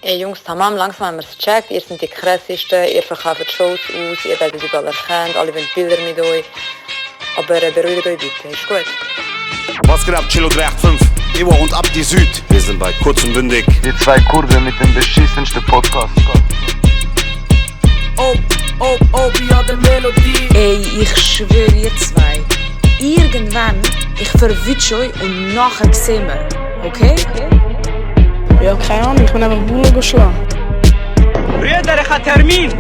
Ey Jungs, tamam, langsam haben wir es gecheckt. Ihr seid die krassesten, ihr verkauft Shows aus, ihr werdet überall erkannt, alle wollen Bilder mit euch. Aber beruhigt euch bitte, ist gut. Was geht ab, Chilo 385? Ewa und Abdi Süd. Wir sind bei Kurz und Bündig. Die zwei Kurden mit dem beschissensten Podcast. ja, der Melodie. Ey, ich schwöre ihr zwei. Irgendwann, ich verwünsche euch und nachher sehen wir. Okay? Ja, keine Ahnung, ich bin einfach Bullen geschlagen. Brüder, ich habe Termin,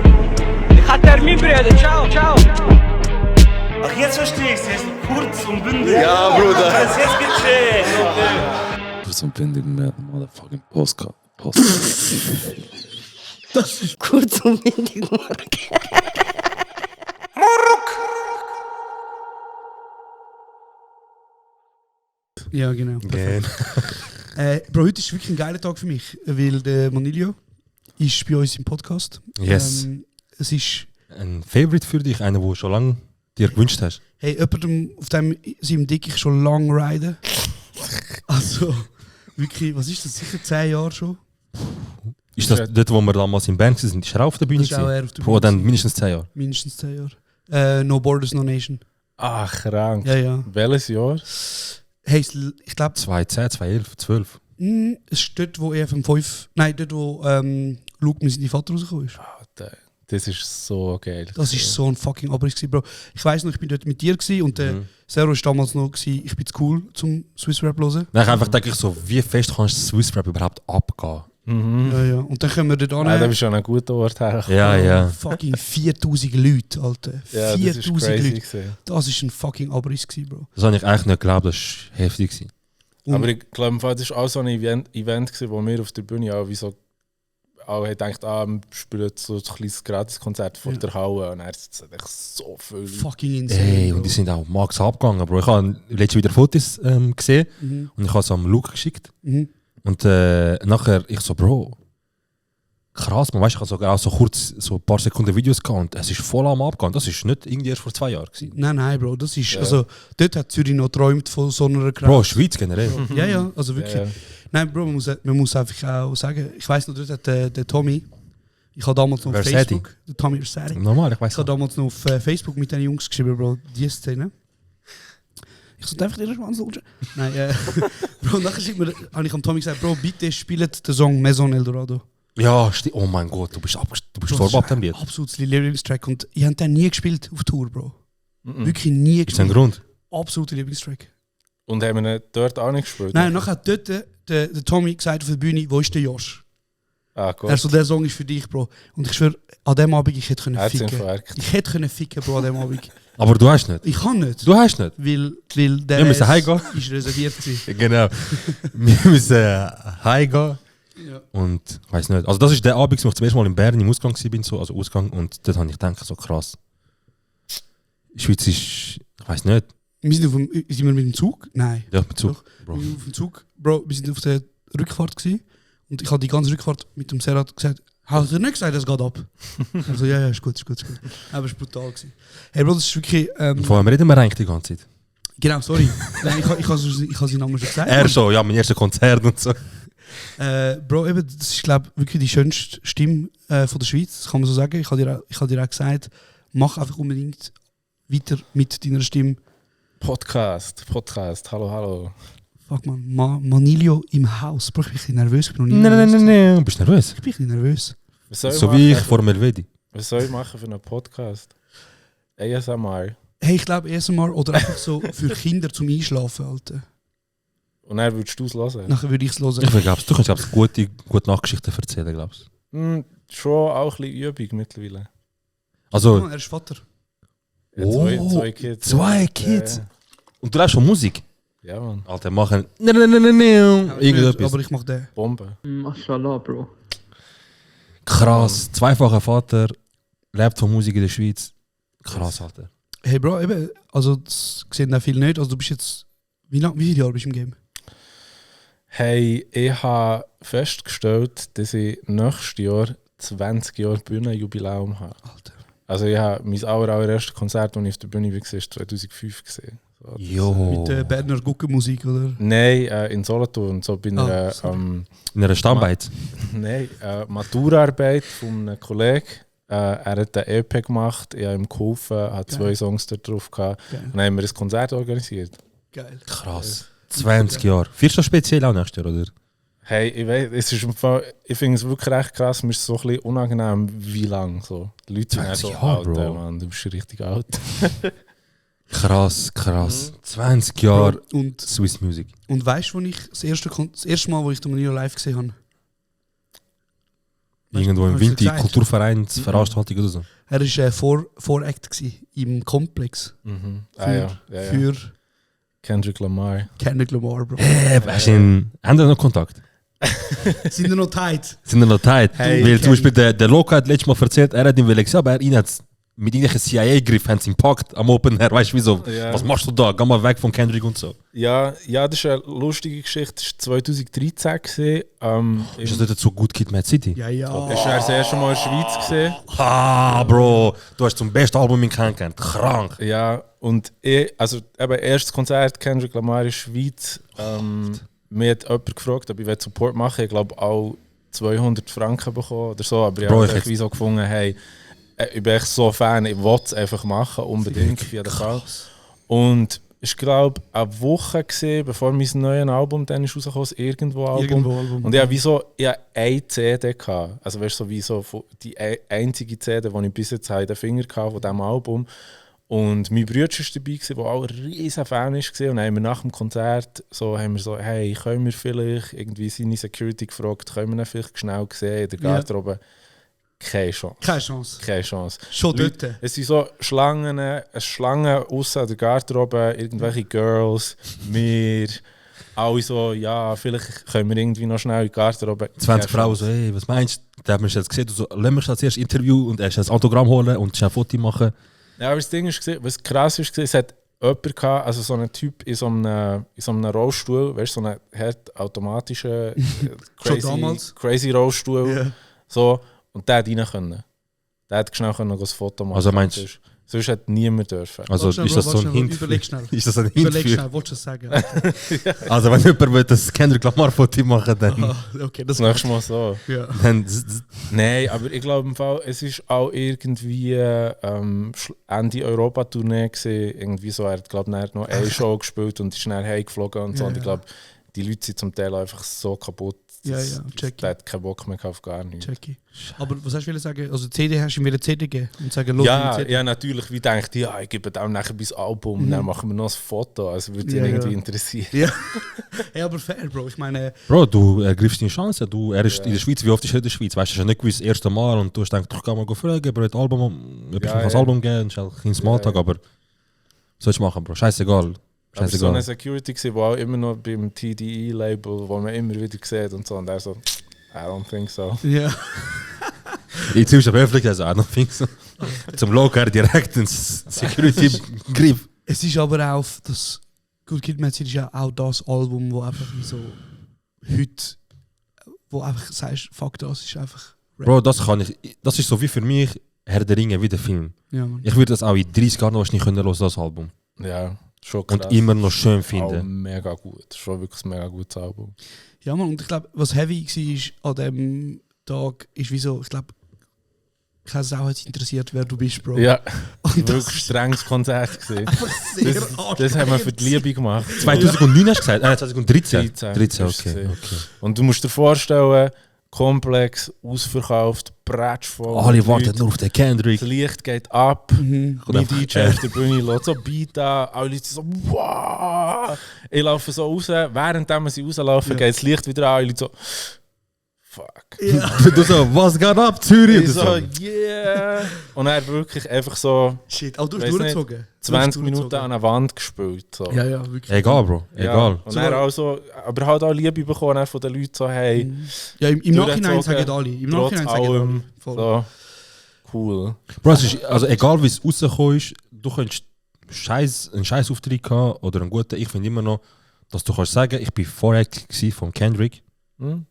Brüder. Ciao. Ach, jetzt verstehe ich es. Jetzt kurz und bündig. Ja, Bruder. Jetzt gecheckt. Kurz und bündig mit motherfucking Postcard. Das ist kurz und windig, Ja, genau. Bro, heute ist wirklich ein geiler Tag für mich, weil der Manilio ist bei uns im Podcast. Yes. Es ist... Ein Favorite für dich, einer, den du schon lange dir gewünscht hast? Hey, jemandem, auf dem seinem Dick ich schon lange ride. Also, wirklich, was ist das? Sicher 10 Jahre schon? Ist das dort, wo wir damals in Bern waren? Ist er auch auf der Bühne? Das ist auch er auf der Bro, Bühne. dann mindestens 10 Jahre. Mindestens 10 Jahre. No Borders, No Nation. Ach, krank. Ja. Welches Jahr? Hey, ich glaube... 2010, 2011, 12. Es ist dort, wo EFM5... Nein, dort, wo Luke mit seinem Vater rausgekommen ist. Das ist so geil. Das ist so ein fucking Abriss gewesen, Bro. Ich weiss noch, ich bin dort mit dir gewesen und der Zero war damals noch gewesen, ich bin zu cool zum Swiss Rap hören. Nein, ich einfach denke ich so, wie fest kannst du Swiss Rap überhaupt abgehen? Ja. Und dann können wir dort an. Da bist du an einen guten Ort her. Ja. Fucking 4000 Leute, Alter. Ja, 4000 Leute. Leute. Das ist ein fucking Abriss gewesen, Bro. Das habe ich eigentlich nicht geglaubt, das war heftig gewesen. Aber ich glaube, das war auch so ein Event gewesen, wo wir auf der Bühne auch wie so auch gedacht, wir spielen so ein kleines Gratiskonzert vor der Halle und er hat echt so viel. Fucking insane. Hey, Bro. und die sind auch Max abgegangen, Bro. Ich habe letztens wieder Fotos gesehen und ich habe es am Luke geschickt. Und nachher, ich so, Bro, krass, man weiß, ich habe sogar auch so kurz so ein paar Sekunden Videos gehabt und es ist voll am Abgehen. Das ist nicht irgendwie erst vor 2 Jahren gewesen. Nein, Bro, das ist, also, dort hat Zürich noch geträumt von so einer Kraft. Bro, Schweiz generell. Ja, also wirklich. Ja. Nein, Bro, man muss einfach auch sagen, ich weiss noch, dort hat der Tommy, ich habe damals noch auf Versetti. Facebook, der Tommy Versetti, Normal, ich weiß ich habe damals noch auf Facebook mit den Jungs geschrieben, Bro, die Szene. Ich sollte einfach den Schwanz lutschen. Nein, Bro, nachher habe ich am Tommy gesagt, Bro, bitte spielt den Song Maison Eldorado. Ja, oh mein Gott, du bist gestorben ab dem Lied. Absolut Lieblingstrack und ich habe den nie gespielt auf Tour, Bro. Wirklich nie Ist das ein gespielt. Grund? Absoluter Lieblingstrack. Und haben wir ihn dort auch nicht gespielt? Nein, nachher hat dort der Tommy gesagt auf der Bühne, wo ist der Josh? Ah, gut. Also der Song ist für dich, Bro. Und ich schwöre, an dem Abend, ich hätte können ficken. Herzinfarkt. Ich hätte können ficken, Bro, an dem Abend. Aber du hast nicht. Ich kann nicht. Du hast nicht. Weil der Wir müssen heimgehen. ist reserviert gewesen. Genau. Wir müssen heimgehen. Ja. Und ich weiß nicht. Also das ist der Abend, wo ich zum ersten Mal in Bern im Ausgang war, so, also Ausgang. Und dort habe ich gedacht, so krass. Die Schweiz ist, ich weiß nicht. Sind wir mit dem Zug? Nein. Ja, mit Zug. Bro. Wir sind auf dem Zug, Bro, wir sind auf der Rückfahrt gewesen. Und ich habe die ganze Rückfahrt mit dem Serat gesagt, hast du nicht gesagt, es geht ab? Also ja, ist gut. Aber es war brutal gewesen. Hey Bro, das ist wirklich... Von wem reden wir eigentlich die ganze Zeit? Genau, sorry. Nein, ich habe seinen Namen schon gesagt. Er schon, ja, mein erstes Konzert und so. Bro, eben, das ist, glaube ich, wirklich die schönste Stimme von der Schweiz, das kann man so sagen. Ich habe dir auch gesagt, mach einfach unbedingt weiter mit deiner Stimme. Podcast, hallo. Fuck man, Manilio im Haus. Bro, ich bin ein bisschen nervös. Ich bin noch nie Nein. Bist du nervös? Ich bin ein bisschen nervös. So wie ich vor Melvedi. Was soll ich machen für einen Podcast? ASMR. Hey, ich glaube ASMR oder einfach so für Kinder zum Einschlafen, Alter. Und dann würdest du es hören? Nachher würde ich es hören. Ich glaube, du kannst gute Nachgeschichten erzählen, glaubst du? Schon auch ein bisschen Übung mittlerweile. Also, Er ist Vater. Ja, Oh, zwei Kids. zwei Kids. Und du läufst schon Musik? Ja, Mann. Alter, machen. Irgendetwas. Aber ich mache den. Bombe. Mashallah, Bro. Krass. Zweifacher Vater, lebt von Musik in der Schweiz. Krass, Alter. Hey Bro, eben, also das sehen auch viele nicht. Also du bist jetzt, wie viele Jahre bist du im Game? Hey, ich habe festgestellt, dass ich nächstes Jahr 20 Jahre Bühnenjubiläum habe. Alter. Also ich habe mein allererstes Konzert, das ich auf der Bühne war, 2005 gesehen. So, Jo. Mit Berner Guckenmusik, oder? Nein, in Solothurn. So bin Ah, sorry. in In einer Stammbeiz. Nein, Maturaarbeit von einem Kollegen. Er hat eine EP gemacht, ich habe ihm geholfen, hat 2 Songs dort drauf gehabt. Geil. Und dann haben wir ein Konzert organisiert. Geil. Krass. 20 Jahre. Fährst du speziell auch nächstes Jahr, oder? Hey, ich weiß, es ist im Fall, ich finde es wirklich recht krass, mir ist so ein bisschen unangenehm, wie lang so. Die Leute sind auch 20 so Jahre, alt, Bro. Mann, du bist richtig alt. Krass. 20 Jahre Und Swiss Music. weißt du, wo ich das erste Mal, wo ich den Nino live gesehen habe? Irgendwo im hast du Winter, gesagt? Kulturvereinsveranstaltung oder so. Er war Voract im Komplex Ja. für Kendrick Lamar. Kendrick Lamar, Bro. Haben wir noch Kontakt? Sind wir noch tight? Sind wir noch tight? Hey, Weil zum Kenny. Beispiel der Loco hat letztes Mal erzählt, er hat ihm gesagt, aber ihn hat mit irgendwelchen CIA-Griff haben sie ihn gepackt am Open Air. Weißt du wieso? Ja. Was machst du da? Geh mal weg von Kendrick und so. Ja, das ist eine lustige Geschichte. Das war 2013 gewesen. Ist das nicht so gut Kid Mad City? Ja, ja. Das war das erste Mal in der Schweiz gesehen. Ah, Bro, du hast zum besten Album in kennengelernt. Krank. Ja, und also eben erstes Konzert Kendrick Lamar in der Schweiz. Mir hat jemand gefragt, ob ich Support machen will. Ich glaube auch 200 Franken bekommen oder so. Aber ich Bro, habe ich echt wie so gefunden, hey, ich bin echt so Fan, ich will es einfach machen, unbedingt auf jeden Fall. Und ich glaube, eine Woche gesehen, bevor mein neues Album dann ist rausgekommen, das Irgendwo-Album. Und ich habe eine CD gehabt. Also weißt du, so wie so die einzige CD, die ich bis jetzt in den Finger hatte von diesem Album. Und mein Bruder war dabei, der auch ein riesen Fan war. Und dann haben wir nach dem Konzert haben wir so, hey, können wir vielleicht irgendwie seine Security gefragt, können wir ihn vielleicht schnell sehen in der Garderobe? Keine Chance. Keine Chance. Schon Leute, dort. es sind so Schlangen aussen an der Garderobe, irgendwelche Girls, wir, alle so, ja, vielleicht können wir irgendwie noch schnell in die Garderobe. 20 Frauen so, hey, was meinst du? Da haben wir jetzt gesehen, du so, lass mich das erste Interview und erst ein Autogramm holen und schnell ein Foto machen. Ja, aber das Ding ist, was krass ist, es hat jemand gehabt, also so ein Typ in so einem Rollstuhl, weißt du, so einen hart automatischen crazy Rollstuhl. Ja. So, und der hat rein können. Der hat schnell ein Foto machen. Also meinst du? Sonst hat niemand dürfen. Also Warte ist schnell, das so ein warte Hint? schnell, überleg schnell. Ist das ein Hint Überleg für? schnell, willst du es sagen? Also wenn jemand will das Kendrick Lamar Foto machen, dann... Ah, okay, das Das nächste Mal so. Ja. dann Nein, aber ich glaube im Fall, es ist auch irgendwie Ende Europa-Tournee gewesen. Irgendwie so, er hat glaube ich noch eine Show gespielt und ist schnell heimgeflogen und so. Ja, Und ich ja. glaube, die Leute sind zum Teil einfach so kaputt. Ja, ja, check. Der hat keinen Bock mehr auf gar nichts. Jackie. Aber was hast du sagen? Also CD hast du ihm wieder CD gegeben und sagen, los, Ja, CD. ja, natürlich. Wie denkt ihr, ja, ich gebe dann nachher bis Album und dann machen wir noch ein Foto. Also würde ihn Ja, irgendwie ja. interessieren. Ja. Hey, aber fair, Bro. Ich meine, Bro, du ergreifst deine Chance. Er ist in der Schweiz. Wie oft ist er in der Schweiz? Weißt du, er ist nicht gewiss das erste Mal und du hast gedacht, ich kann mal fragen, aber ein Album, ob ich Ja, noch ein ja. Album geben, ist halt ein Smalltalk, aber was sollst du machen, Bro? Scheißegal. Aber es war so eine Scheißegal. Security, die auch immer noch beim TDE-Label, wo man immer wieder sieht und so. Und er so, I don't think so. ja. Ich ziemlich öffentlich, also I don't think so. Zum Locker direkt ins Security-Griff. Es ist aber auch das Good Kid, Mad City ist ja auch das Album, wo einfach wie so heute, wo einfach sagst, fuck, das ist einfach Rap. Bro, das kann ich. Das ist so wie für mich Herr der Ringe wie der Film. Ja, Mann. Ich würde das auch in 30 Jahren noch nicht hören, das Album. Ja, schon krass. Und immer noch schön Auch finden. mega gut. Schon wirklich ein mega gutes Album. Ja, Mann, und ich glaube, was heavy war an dem Tag, ist wie so, ich glaube, keine Sau hat sich interessiert, wer du bist, Bro. Ja, Und wirklich strenges Konzert gesehen. sehr Das haben wir für die Liebe gemacht. 2009 hast du gesagt? 2013? 13 13, ist es okay. gewesen. okay. Und du musst dir vorstellen, komplex, ausverkauft, bratschvoll. Alle Leute. warten nur auf den Kendrick. Das Licht geht ab. Mhm. Mein DJ auf der Bühne lässt so Beat an. Alle Leute so, wow! Ich laufe so raus. Während sie rauslaufen, Ja. geht das Licht wieder an. Alle Leute so, fuck. Ja. Du so, was geht ab, Zürich? Ich Und so, so. yeah! Und er wirklich einfach so Shit, auch du hast Weiss durchgezogen. 20 Minuten an der Wand gespielt. So. Ja, ja, wirklich. Egal, Bro. Egal. Und er auch so, aber halt auch Liebe bekommen von den Leuten so, hey, Ja, im Nachhinein durchgezogen, sagen alle. Im trotz Nachhinein sagen alle. allem, Voll. so, cool. Bro, es ist, also egal wie es rausgekommen ist, du könntest einen scheiß Auftritt haben oder einen guten. Ich finde immer noch, dass du kannst sagen, ich bin Voreck von Kendrick. Hm?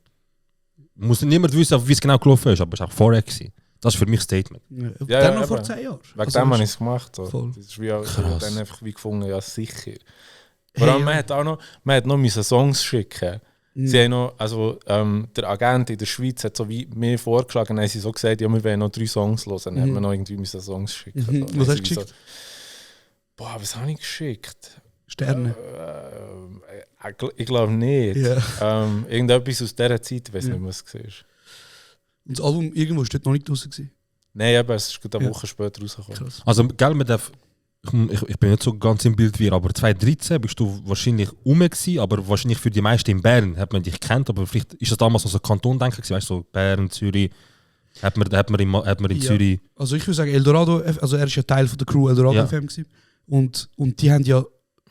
Muss niemand wissen, wie es genau gelaufen ist, aber es war auch Voreck. Das ist für mich ein Statement. Ja, Ja, dann ja, noch vor eben. 10 Jahren. Wegen Also, dem habe ich es gemacht. So. Voll. Das ist wie auch, Krass. dann einfach wie gefunden, ja sicher. Vor allem, Hey, man hat auch noch, man hat noch müssen Songs schicken. Sie haben noch, also der Agent in der Schweiz hat so wie mir vorgeschlagen, haben sie so gesagt, ja, wir wollen noch 3 Songs hören. Dann haben wir noch irgendwie müssen Songs schicken. So. Was hast du geschickt? So, boah, was habe ich geschickt? Sterne. Ich glaube nicht. Ja. Irgendetwas aus dieser Zeit, ich weiß nicht, was es war. Und das Album irgendwo ist dort noch nicht draußen gewesen. Nein, aber es ist gerade eine Woche später rausgekommen. Krass. Also, gell, man darf, ich bin nicht so ganz im Bild wie ihr, aber 2013 bist du wahrscheinlich gewesen, aber wahrscheinlich für die meisten in Bern hat man dich kennt, aber vielleicht ist das damals noch so ein Kanton-Denken gewesen, weißt du, so Bern, Zürich, hat man in Zürich... Also ich würde sagen, Eldorado, also er ist ja Teil von der Crew Eldorado FM gewesen. Und die haben ja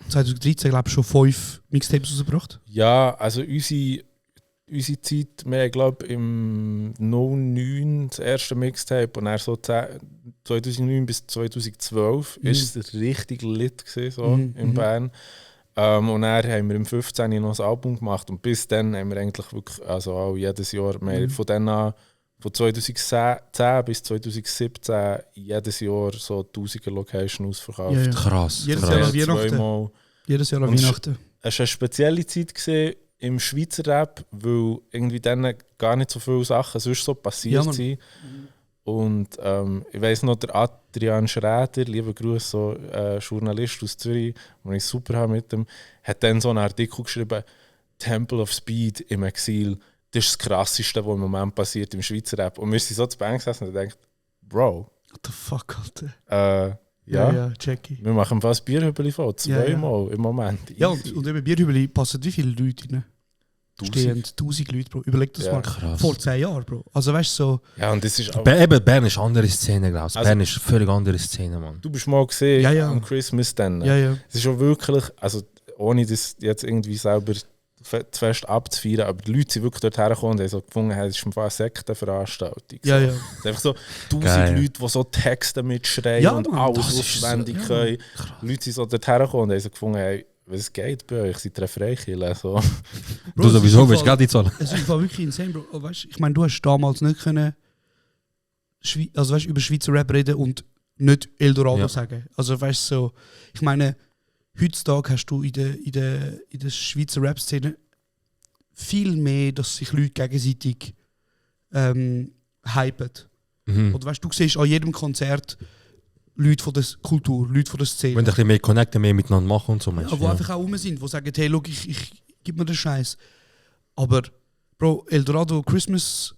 2013, glaube ich, schon 5 Mixtapes rausgebracht. Ja, also unsere Zeit, wir haben glaube im 09 das erste Mixtape und dann so 2009 bis 2012 ist es richtig lit gewesen, so in Bern. Und dann haben wir im 15 noch ein Album gemacht und bis dann haben wir eigentlich wirklich, also auch jedes Jahr, von dann an, von 2010 bis 2017 jedes Jahr so 1000er Location ausverkauft. Ja. Krass. Jedes Jahr an Weihnachten. Zweimal. Jedes Jahr an Und Weihnachten. Es war eine spezielle Zeit gewesen im Schweizer Rap, weil irgendwie dann gar nicht so viele Sachen sonst so passiert sind. Und ich weiss noch, der Adrian Schräder, lieber Gruß, so Journalist aus Zürich, den ich super habe mit dem, hat dann so einen Artikel geschrieben, Temple of Speed im Exil, das ist das Krasseste, was im Moment passiert im Schweizer Rap. Und wir sind so zu Bank gesessen und denken, Bro. What the fuck, Alter? Ja, Jackie. wir machen fast Bierhübeli voll, zweimal im Moment. Ja, und eben Bierhübeli passen wie viele Leute rein? 1000 Leute, Bro. Überleg das mal. Krass. Vor 10 Jahren, Bro. Also weißt du so... Ja, und das ist auch... Bern ist eine andere Szene, glaube ich. Also, Bern ist eine völlig andere Szene, Mann. Du bist mal gesehen Ja. am Christmas dann. Ja. Es ist schon wirklich, also ohne das jetzt irgendwie selber zu fest abzufeiern, aber die Leute sind wirklich dort hergekommen und haben so gefunden, es ist eine Sektenveranstaltung. So. Ja. Es ist einfach so 1000 Geil. Leute, die so Texte mitschreien Ja, und Mann, alles das ist auswendig so- können. Leute sind so dort hergekommen und haben so gefunden, hey, was geht bei euch? Seid ihr Freikirche? So. Du sowieso willst Geld zahlen. Es ist einfach wirklich insane, Bro. Weißt, ich meine, du hast damals nicht können also, weißt, über Schweizer Rap reden und nicht Eldorado sagen. Also weißt so, ich meine, heutzutage hast du in der Schweizer Rap-Szene viel mehr, dass sich Leute gegenseitig hypen. Oder weißt du, siehst an jedem Konzert Leute von der Kultur, Leute von der Szene. Wenn du ein bisschen mehr connecten, mehr miteinander machen und so. Ja, wo einfach auch rum sind, die sagen, hey, look, ich gib mir den Scheiß. Aber, Bro, Eldorado Christmas,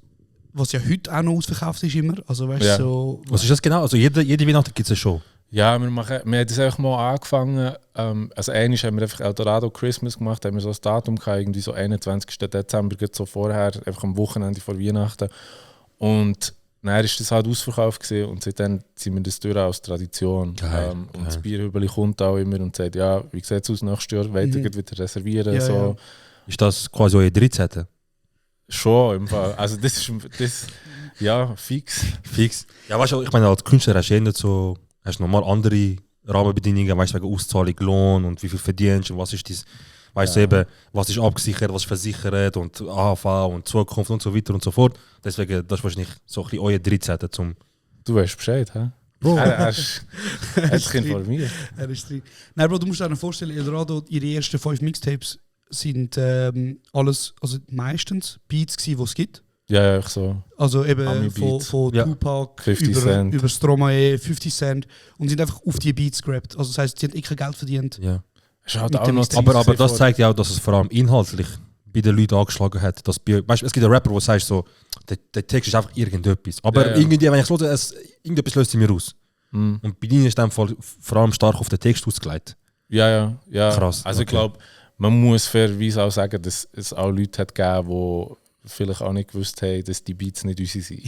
was ja heute auch noch ausverkauft ist immer, also weißt du, Ja. so... Was ist das genau? Also jede Weihnachten gibt es eine Show. Ja, wir haben das einfach mal angefangen. Also einmal haben wir einfach Eldorado Christmas gemacht, haben wir so ein Datum gehabt, irgendwie so 21. Dezember, so vorher, einfach am Wochenende vor Weihnachten. Und dann war das halt ausverkauft gewesen, und seitdem ziehen wir das durch als Tradition. Geil, Und das Bierhübeli kommt auch immer und sagt, ja, wie sieht es aus nächstes Jahr, wollt ihr wieder reservieren? Ja, so. ja. Ist das quasi euer 13.? Schon, im Fall. Also das ist ja, fix. Fix. Ja, weißt du, ich meine, als Künstler hast du eh nicht so, hast nochmal andere Rahmenbedingungen, weißt du, wegen Auszahlung, Lohn und wie viel verdienst und was ist das, weißt du eben, was ist abgesichert, was ist versichert und AHV und Zukunft und so weiter und so fort. Deswegen, das ist wahrscheinlich so ein bisschen euer 13. zum... Du weißt Bescheid, hä? Bro. Er ist informiert. Er ist drin. Nein, Bro, du musst dir vorstellen, Eldorado, ihre ersten 5 Mixtapes sind alles, also meistens Beats gewesen, die es gibt. Ja, ich so. Also eben Ami-Beats. von Ja. Tupac 50 Cent. über Stromae, 50 Cent und sind einfach auf die Beats gerappt. Also das heisst, sie haben kein Geld verdient. Ja. Es ist halt Mit auch dem noch Mixtape. Zeit Aber das vor- zeigt ja auch, dass es vor allem inhaltlich bei den Leuten angeschlagen hat. Dass weißt, es gibt einen Rapper, der sagt so, der Text ist einfach irgendetwas. Aber Ja, ja. irgendwie, wenn ich so irgendetwas löst sie mir aus. Mhm. Und bei ihnen ist dann vor allem stark auf den Text ausgelegt. Ja. Krass, Also ich okay. glaube, man muss fairerweise auch sagen, dass es auch Leute hat gegeben, die vielleicht auch nicht gewusst haben, dass die Beats nicht unsere sind.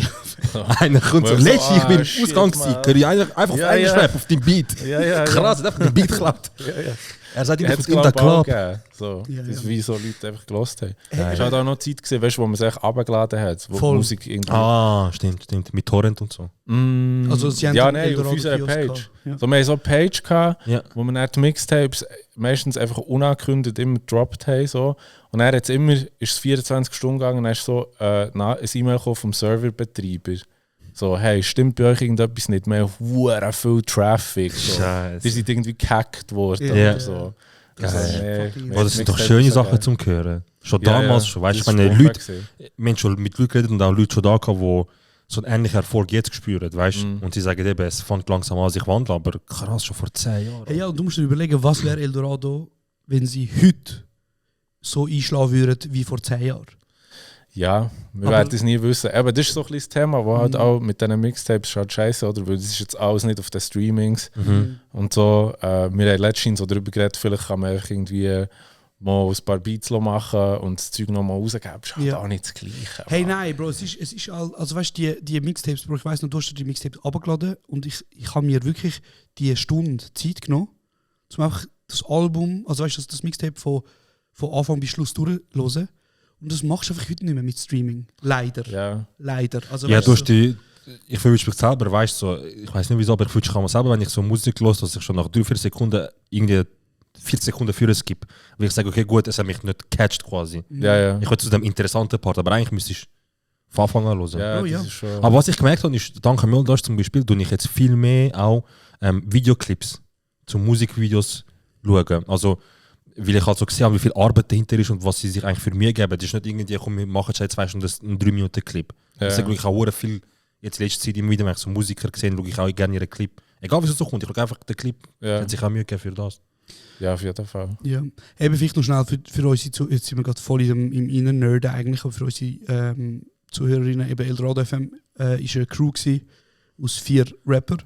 Einer kommt so, Wo so, letztlich, ich bin im shit, Ausgang man. gewesen, kann ich einfach auf Ja, Englisch ja. rappen, auf den Beat. Ja. Krass, hat einfach den Beat geklappt. Ja. Er sagt immer, Hat es von ihm der glaube ich auch Club. gegeben. So, Ja, das ja. wie so Leute einfach gelost haben. Es war halt auch noch Zeit gewesen, weißt, wo man sich runtergeladen hat, wo Voll. die Musik irgendwie... Ah, stimmt. Mit Torrent und so. Mm, Also sie haben ja, den nein, auf Eldorado unserer Kiosk Page. gehabt. Ja. So, wir haben so eine Page gehabt, Ja. wo wir dann die Mixtapes meistens einfach unangekündigt immer gedroppt haben. So. Und dann ist es 24 Stunden gegangen und dann ist so ein E-Mail gekommen vom Serverbetreiber. So, hey, stimmt bei euch irgendetwas nicht mehr? Hure viel Traffic. So. Scheiße. Die sind irgendwie gehackt worden Ja. oder Ja. so. Geil. Also, nee, Fucking- wir Oh, das sind doch Mixtapes schöne so Sachen geil. zum Hören. Schon Ja, damals, ja. schon, weißt du, Das ich meine, ist Leute, gewesen. wir haben schon mit Leuten geredet und auch Leute schon da gehabt, die so einen ähnlichen Erfolg jetzt gespürt, weißt du? Und sie sagen eben, es fängt langsam an sich wandeln, aber krass, schon vor 10 Jahren. Hey, ja, und du musst dir überlegen, was wäre Eldorado, wenn sie heute so einschlagen würden wie vor 10 Jahren. Ja, wir Aber- werden es nie wissen. Aber das ist so ein bisschen das Thema, wo halt auch mit diesen Mixtapes schaut scheiße, oder? Weil das ist jetzt alles nicht auf den Streamings und so. Wir haben letztens so darüber geredet, vielleicht kann man einfach irgendwie mal ein paar Beats machen und das Zeug nochmal rausgeben. Das ist halt Ja. auch nicht das Gleiche. Hey, Mann. nein, Bro, es ist also weißt du, die Mixtapes, Bro, ich weiss noch, du hast dir die Mixtapes runtergeladen und ich habe mir wirklich die Stunde Zeit genommen, um einfach das Album, also weißt du, das Mixtape von Anfang bis Schluss durchzuhören. Und das machst du einfach heute nicht mehr mit Streaming. Leider. Ja. Leider. Also, Ja, weißt du hast die. Ich fühle mich selber, weißt du, so, ich weiß nicht wieso, aber ich fühle mich selber, wenn ich so Musik höre, dass ich schon nach 3-4 Sekunden irgendwie 4 Sekunden für es gibt. Weil ich sage, okay, gut, es hat mich nicht gecatcht quasi. Ja. Ich will zu dem interessanten Part, aber eigentlich müsste ich von Anfang an hören. Ja, Oh, ja. das ist schon. Aber was ich gemerkt habe, ist, dank Mildash zum Beispiel, tue ich jetzt viel mehr auch Videoclips zu Musikvideos schauen. Also, weil ich halt so gesehen habe, wie viel Arbeit dahinter ist und was sie sich eigentlich für mich geben. Das ist nicht irgendwie, komm, wir machen jetzt 2 Stunden einen 3-Minuten-Clip. Ja. Deswegen schaue ich auch sehr viel, jetzt letzte Zeit immer wieder, wenn ich so Musiker gesehen schaue ich auch gerne ihren Clip. Egal wie es so kommt, ich schaue einfach den Clip. Ja. Hat sich auch Mühe gegeben für das. Ja, auf jeden Fall. Ja, eben vielleicht noch schnell für unsere jetzt sind wir gerade voll im Innern-Nerden eigentlich, aber für unsere Zuhörerinnen, eben Eldorado FM ist eine Crew gewesen, aus 4 Rapper.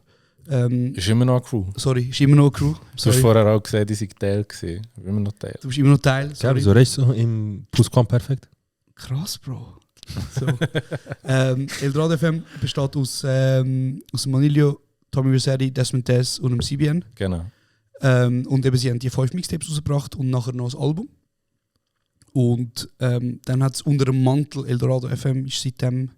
Ist immer noch eine Crew. Sorry, ist immer noch eine Crew. Du hast Sorry. vorher auch gesehen, die sind Teil gewesen. Immer noch Teil. Du bist immer noch Teil. Ja, Sorry. wieso recht so im Plusquamperfekt? Krass, Bro. So. Eldorado FM besteht aus Manilio, Tommy Verseri, Desmond Tess und dem CBN. Genau. Und eben sie haben die 5 Mixtapes rausgebracht und nachher noch das Album. Und dann hat es unter dem Mantel Eldorado FM ist seitdem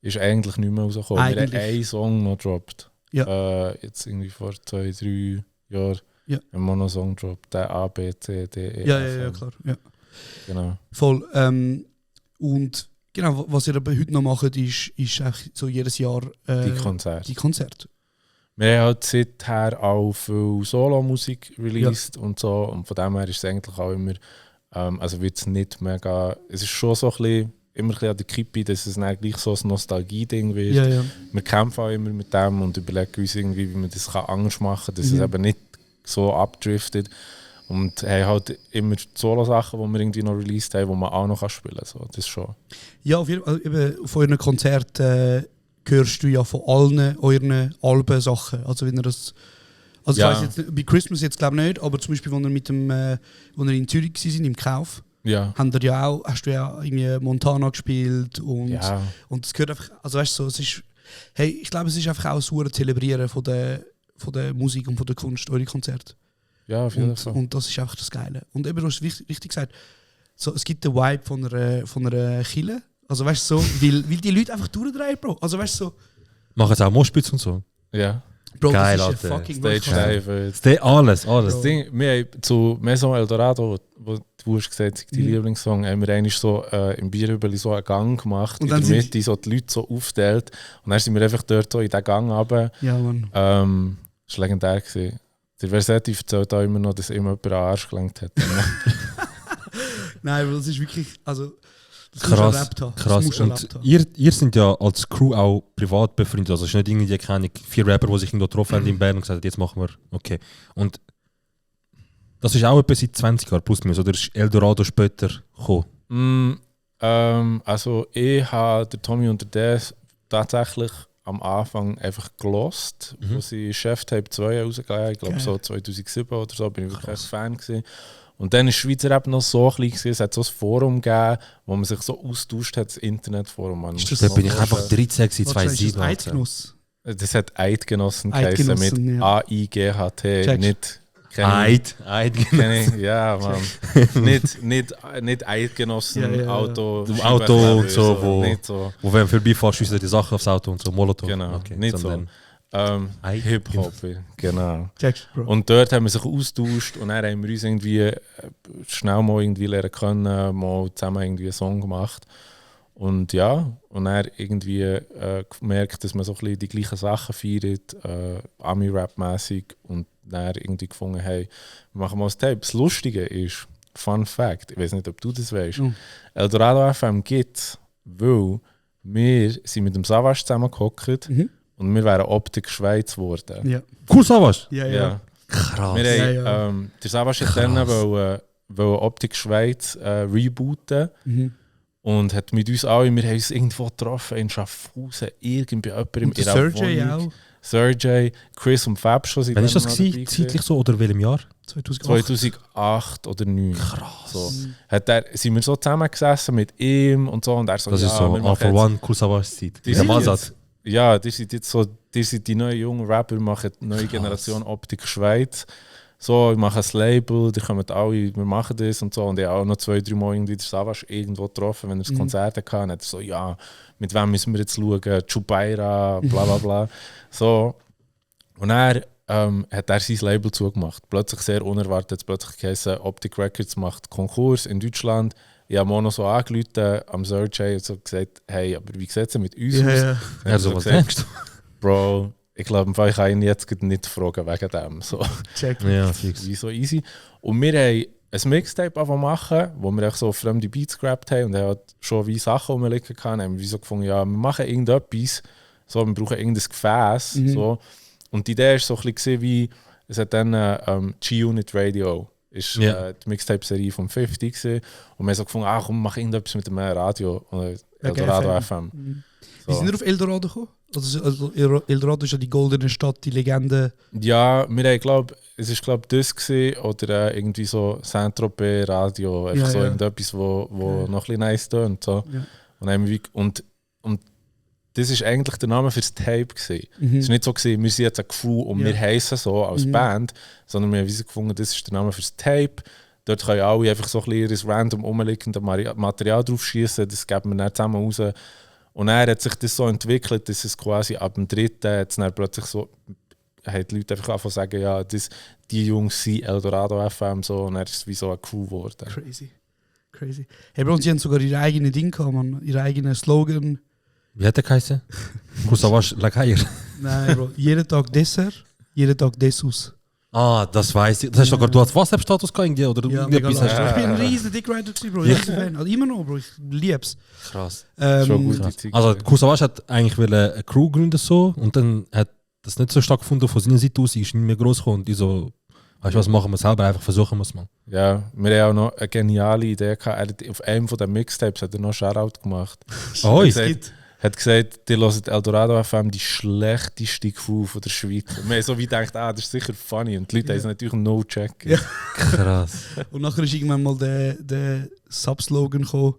Ist eigentlich nicht mehr rausgekommen. Wir haben Eigentlich. einen Song noch gedroppt. Ja. Jetzt irgendwie vor 2-3 Jahren Ja. haben wir noch einen Song gedroppt. Der A, B, C, D, E, ja, F, ja, M. klar. Ja. Genau. Voll. Und genau, was ihr aber heute noch macht, ist eigentlich so jedes Jahr Die Konzerte. die Konzerte. Wir haben halt seither auch viel Solo-Musik released und so. Und von dem her ist es eigentlich auch immer, also wird es nicht mega, es ist schon so ein bisschen, immer ein bisschen an der Kippe, dass es dann gleich so ein Nostalgie-Ding wird. Ja, ja. Wir kämpfen auch immer mit dem und überlegen uns irgendwie, wie man das anders machen kann, dass Mhm. es eben nicht so abdriftet. Und haben halt immer Solo-Sachen, die wir irgendwie noch released haben, die man auch noch spielen kann. So, das schon. Ja, auf jeden Fall. Eben, auf euren Konzerten hörst du ja von allen euren Alben Sachen. Also wenn ihr das. Also Ja. ich weiss jetzt nicht, bei Christmas jetzt glaube ich nicht, aber zum Beispiel, als ihr mit dem, wo ihr in Zürich waren, im Kauf, Ja. hast du ja irgendwie Montana gespielt und Ja. und es gehört einfach, also weißt du, so, es ist, hey, ich glaube, es ist einfach auch ein Zelebrieren von der Musik und von der Kunst, eure Konzerte. Ja, auf jeden Fall. Und das ist einfach das Geile. Und eben, du hast richtig gesagt, so, es gibt den Vibe von einer Kille. Also weißt du, so, weil die Leute einfach durchdrehen, Bro. Also weißt du, so, Machen jetzt auch Moshpits und so. Ja. Bro, Geil, das ist Alter. ein fucking Stage Workout. Dive. Alles. Das Ding, wir haben zu Maison Eldorado, wo du hast gesagt, dein Lieblingssong, haben wir eigentlich so im Bierhübeli so einen Gang gemacht, Und in dann der sind Mitte so die Leute so aufteilt und dann sind wir einfach dort so in diesen Gang runter. Ja, Mann. Das war legendär. Gewesen. Der Versetti erzählt auch immer noch, dass ihm jemand an den Arsch gelenkt hat. Nein, weil das ist wirklich, also, das musst du Krass, erlebt haben. Das krass. musst du erlebt Und haben. ihr seid ja als Crew auch privat befreundet. Also es ist nicht irgendwie, keine Ahnung, 4 Rapper, die sich irgendwo getroffen haben in Bern und gesagt haben, jetzt machen wir, okay. Und das ist auch etwa seit 20 Jahren plus minus, oder ist Eldorado später gekommen? Also ich habe den Tommy und der Des tatsächlich am Anfang einfach gelost, wo sie Cheftape 2 rausgegeben haben. Ich glaube Geil. so 2007 oder so, bin ich wirklich ein Fan gewesen. Und dann ist Schweizer Rap noch so klein gewesen, es hat so ein Forum gegeben, wo man sich so austauscht hat, das Internetforum. Man Ist muss das Da bin ich so einfach vorstellen. 13 gewesen, Wahrscheinlich ist 2007. das Eidgenuss. Das hat Eidgenossen geheißen Eidgenossen, mit ja. A-I-G-H-T, Checkst. nicht... Ja, Mann. nicht Eidgenossen, Ja, ja. Auto, Auto und so, wo- Nicht so. Wo wenn vorbeifährst, schießen die Sachen aufs Auto und so, Molotow. Genau, Okay, nicht so. sondern- Hip-Hop, genau. Checkst, Bro. Und dort haben wir sich austauscht und dann haben wir uns irgendwie schnell mal irgendwie lernen können, mal zusammen irgendwie einen Song gemacht. Und ja, und dann irgendwie gemerkt, dass man so ein bisschen die gleichen Sachen feiert, Ami-Rap-mäßig und dann irgendwie gefunden, hey, wir machen mal ein Tape. Das Lustige ist, Fun Fact, ich weiß nicht, ob du das weißt. Eldorado FM gibt es, weil wir sind mit dem Savas zusammengehockt und wir wären Optik Schweiz geworden. Ja. Cool, Savas. Ja. Krass. Wir haben, der Savas hat dann wollte Optik Schweiz rebooten und hat mit uns alle, wir haben uns irgendwo getroffen in Schaffhausen, irgendwie jemand in ihrer Sergej Wohnung. Sergej, Chris und Fab schon. Wann ist das gewesen? Zeitlich so oder welchem Jahr? 2008 oder 2009. Krass. So. Sind wir so zusammengesessen mit ihm und so und er so, das ist so All for One, Cool Savas Zeit. Die sind jetzt so, die sind die neuen jungen Rapper, machen die neue Generation Optik Schweiz. So, ich mache ein Label, die kommen alle, wir machen das und so. Und ich habe auch noch 2-3 Mal irgendwie den Savas irgendwo getroffen, wenn er das Konzert hatte. Und er so, ja, mit wem müssen wir jetzt schauen? Chubaira, bla bla bla. So. Und er hat er sein Label zugemacht. Plötzlich sehr unerwartet, plötzlich geheißen, Optic Records macht Konkurs in Deutschland. Ich habe noch so angerufen am Sergej und so gesagt, hey, aber wie sieht es mit uns aus? Ja. Er so, was denkst du? Bro, ich glaube, ich kann ihn jetzt nicht fragen wegen dem. So. Check. Ja, fix. Wie so easy. Und wir haben ein Mixtape machen, wo wir so fremde Beats gerappt haben und er hat schon wie Sachen rumliegen können. Haben wir so gefunden, ja, wir machen irgendetwas, so, wir brauchen irgendein Gefäß. So. Und die Idee war so ein bisschen wie, es hat dann G-Unit Radio, ist die Mixtape-Serie vom 50 gewesen. Und wir haben so gefunden, komm, mach irgendetwas mit dem Radio, Eldorado FM. Wie sind wir auf Eldorado gekommen? Also Eldorado ist ja die goldene Stadt, die Legende. Ja, wir haben, glaube es ist das gewesen, oder irgendwie so Saint-Tropez Radio, einfach so irgendetwas, wo noch ein bisschen nice tönt. So. Ja. Und das ist eigentlich der Name fürs Tape gewesen. Es war nicht so gewesen, wir sind jetzt ein Crew und wir heissen so als Band, sondern wir haben gefunden, das ist der Name fürs Tape. Dort können alle einfach so ein bisschen random rumliegende Material drauf schießen, das geben wir dann zusammen raus. Und dann hat sich das so entwickelt, dass es quasi ab dem dritten jetzt dann plötzlich so, haben die Leute einfach angefangen zu sagen, ja, die Jungs sind Eldorado FM, so, und dann ist es wie so eine Crew geworden. Crazy. Hey, Bro, sie haben sogar ihre eigenen Dinge gehabt, man. Ihre eigenen Slogan. Wie hat der geheißen? Cool Savas Lageier. Nein, Bro, jeden Tag Dessert, jeden Tag Dessus. Ah, das weiss ich. Das hast du als WhatsApp-Status gehabt, oder ja, irgendetwas hast du? Ich bin ein riesen Dickrider gewesen, Bro. Ich bin also immer noch, Bro. Ich lieb's. Krass. Schon gut. Also, Cool Savas hat eigentlich eine Crew gründen so und dann hat das nicht so stark gefunden von seiner Seite aus. Ich ist nicht mehr groß gekommen und ich so, weißt du was, machen wir selber, einfach versuchen wir es mal. Ja, wir haben auch noch eine geniale Idee gehabt. Auf einem von den Mixtapes hat er noch Shoutout gemacht. Hat gesagt, die hören Eldorado FM, die schlechteste Crew von der Schweiz. Und wir haben so wie gedacht, das ist sicher funny. Und die Leute haben es natürlich no-check. Ja. Krass. Und nachher ist irgendwann mal der Subslogan gekommen,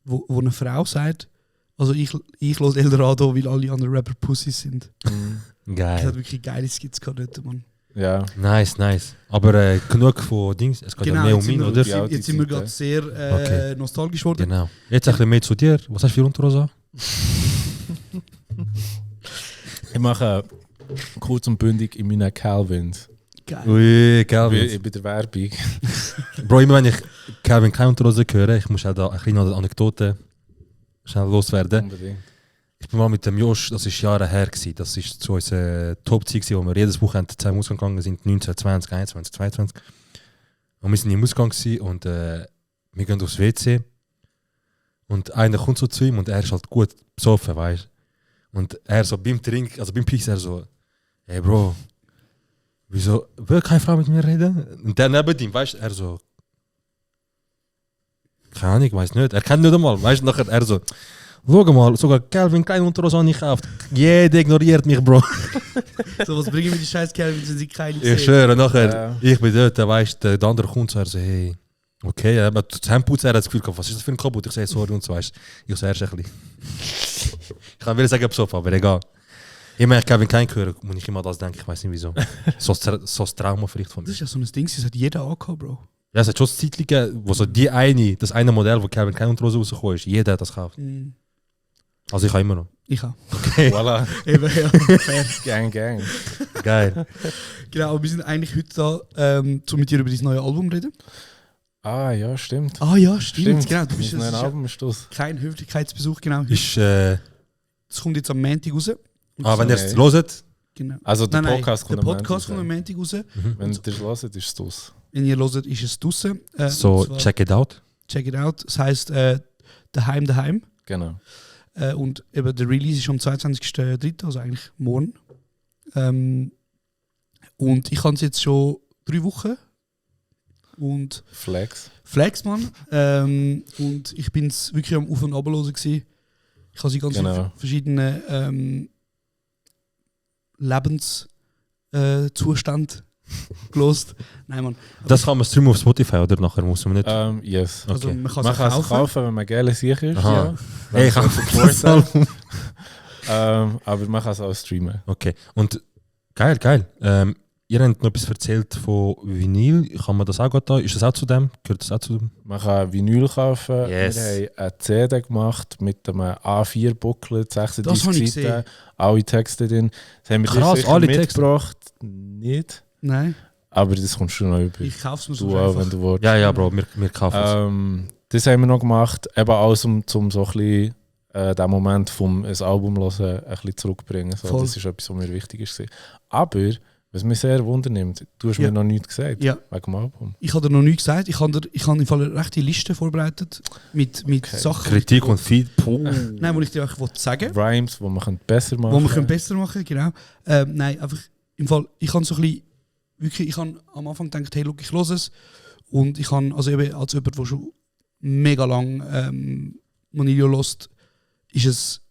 wo eine Frau sagt, also ich höre Eldorado, weil alle anderen Rapper Pussys sind. Geil. Das hat wirklich geile Skits gehabt dort, Mann. Ja. Nice. Aber genug von Dings. Es geht ja mehr um ihn, oder? Jetzt sind wir gerade sehr nostalgisch geworden. Genau. Jetzt ein bisschen mehr zu dir. Was hast du für Unterhose? Ich mache kurz und bündig in meinen Calvins. Geil. Ui, Calvin. Bei der Werbung. Bro, immer wenn ich Calvin Klein Unterhose höre, ich muss auch da eine kleine Anekdote schnell loswerden. Unbedingt. Ich bin mal mit dem Josh, das war Jahre her, das war zu unserer Top-Zeit, wo wir jedes Wochenende zusammen ausgegangen sind, 1920, 21, 22. Und wir sind im Ausgang und wir gehen aufs WC. Und einer kommt so zu ihm und er ist halt gut besoffen, weißt du. Und er so beim Trinken, also beim Piss, er so, hey Bro, wieso will keine Frau mit mir reden? Und der neben ihm, weißt du, er so, keine Ahnung, ich weiß nicht, er kennt nicht einmal, weißt du, nachher er so, schau mal, sogar Calvin Klein Unterhose habe ich gekauft. Jeder ignoriert mich, Bro. So, was bringen mir die scheiß Calvin, wenn sie keine sehen? Ich schwöre, nachher, ich bin dort, weißt du, der andere kommt so, er so, hey, okay, aber das Handputzen, er hat das Gefühl gehabt, was ist das für ein Kaputt? Ich sage, sorry und so, weißt du. Ich so, erst ein bisschen. Ich kann wieder sagen, besoffen, aber egal. Immer wenn ich Calvin Klein höre, muss ich immer das denken, ich weiß nicht wieso. So ein Trauma vielleicht von mir. Das ist ja so ein Ding, das hat jeder angehabt, Bro. Ja, es hat schon Zeitchen gegeben, wo so das eine Modell, wo Calvin Klein Unterhose rausgekommen ist, jeder hat das gekauft. Also ich habe immer noch. Ich auch. Okay. Voilà. Eben, ja. Gang. Geil. Genau, aber wir sind eigentlich heute da, um mit dir über dein neue Album zu reden. Ah, ja, stimmt. Ah ja, stimmt. Genau, du bist ein neues Album ist das. Kein Höflichkeitsbesuch, genau. Ist, das kommt jetzt am Montag raus. wenn ihr es hört, Genau. Also der Nein, Podcast der kommt am Podcast kommt am Montag Montag raus. Wenn ihr das hört, ist es das. Wenn ihr hört, ist es draussen. So, Und zwar check it out. check it out. Das heisst Daheim. Genau. Und eben der Release ist am 22.03., also eigentlich morgen. Und ich habe es jetzt schon 3 Wochen. Und Flex. Flex, Mann. Und ich bin es wirklich am Auf- und Ablosen gewesen. Ich habe sie ganz Genau. verschiedene Lebenszustand gelost. Nein, Mann. Das kann man streamen auf Spotify, oder? Nachher muss man nicht. Yes. Also Okay. man kann Man es kann es kaufen. kaufen, wenn man geil sicher ist. Aha. Ja. Hey, ich habe das Album. Aber man kann es auch streamen. Okay. Und geil. Ihr habt noch etwas erzählt von Vinyl. Kann man das auch gut da? Ist das auch zu dem? Gehört das auch zu dem? Man kann Vinyl kaufen. Yes. Wir haben eine CD gemacht mit einem A4-Booklet, Das 36 habe ich Seiten, alle Texte drin. Das haben wir dir Krass, sicher alle Texte. mitgebracht. Nicht. Nein, Aber das kommst du noch über. ich kaufe es mir so Du auch, einfach. wenn du willst. Ja, Bro, wir kaufen es. Das haben wir noch gemacht, eben alles um so ein bisschen den Moment vom ein Album hören ein bisschen zurückbringen. So, Voll. das ist etwas, was mir wichtig ist. Aber, was mich sehr wundernimmt, du hast Ja. mir noch nichts gesagt Ja. wegen dem Album. Ich habe dir noch nichts gesagt. Ich habe im Fall eine rechte Liste vorbereitet mit Sachen. Kritik und Feed. Nein, wo ich dir einfach sagen Rhymes, die man besser machen wo kann. wir können besser machen, genau. Nein, einfach im Fall, ich habe so ein bisschen, wirklich, ich habe am Anfang gedacht, hey, look, ich höre es. Und ich habe, also eben als jemand, der schon mega lang Manilio hört, ist es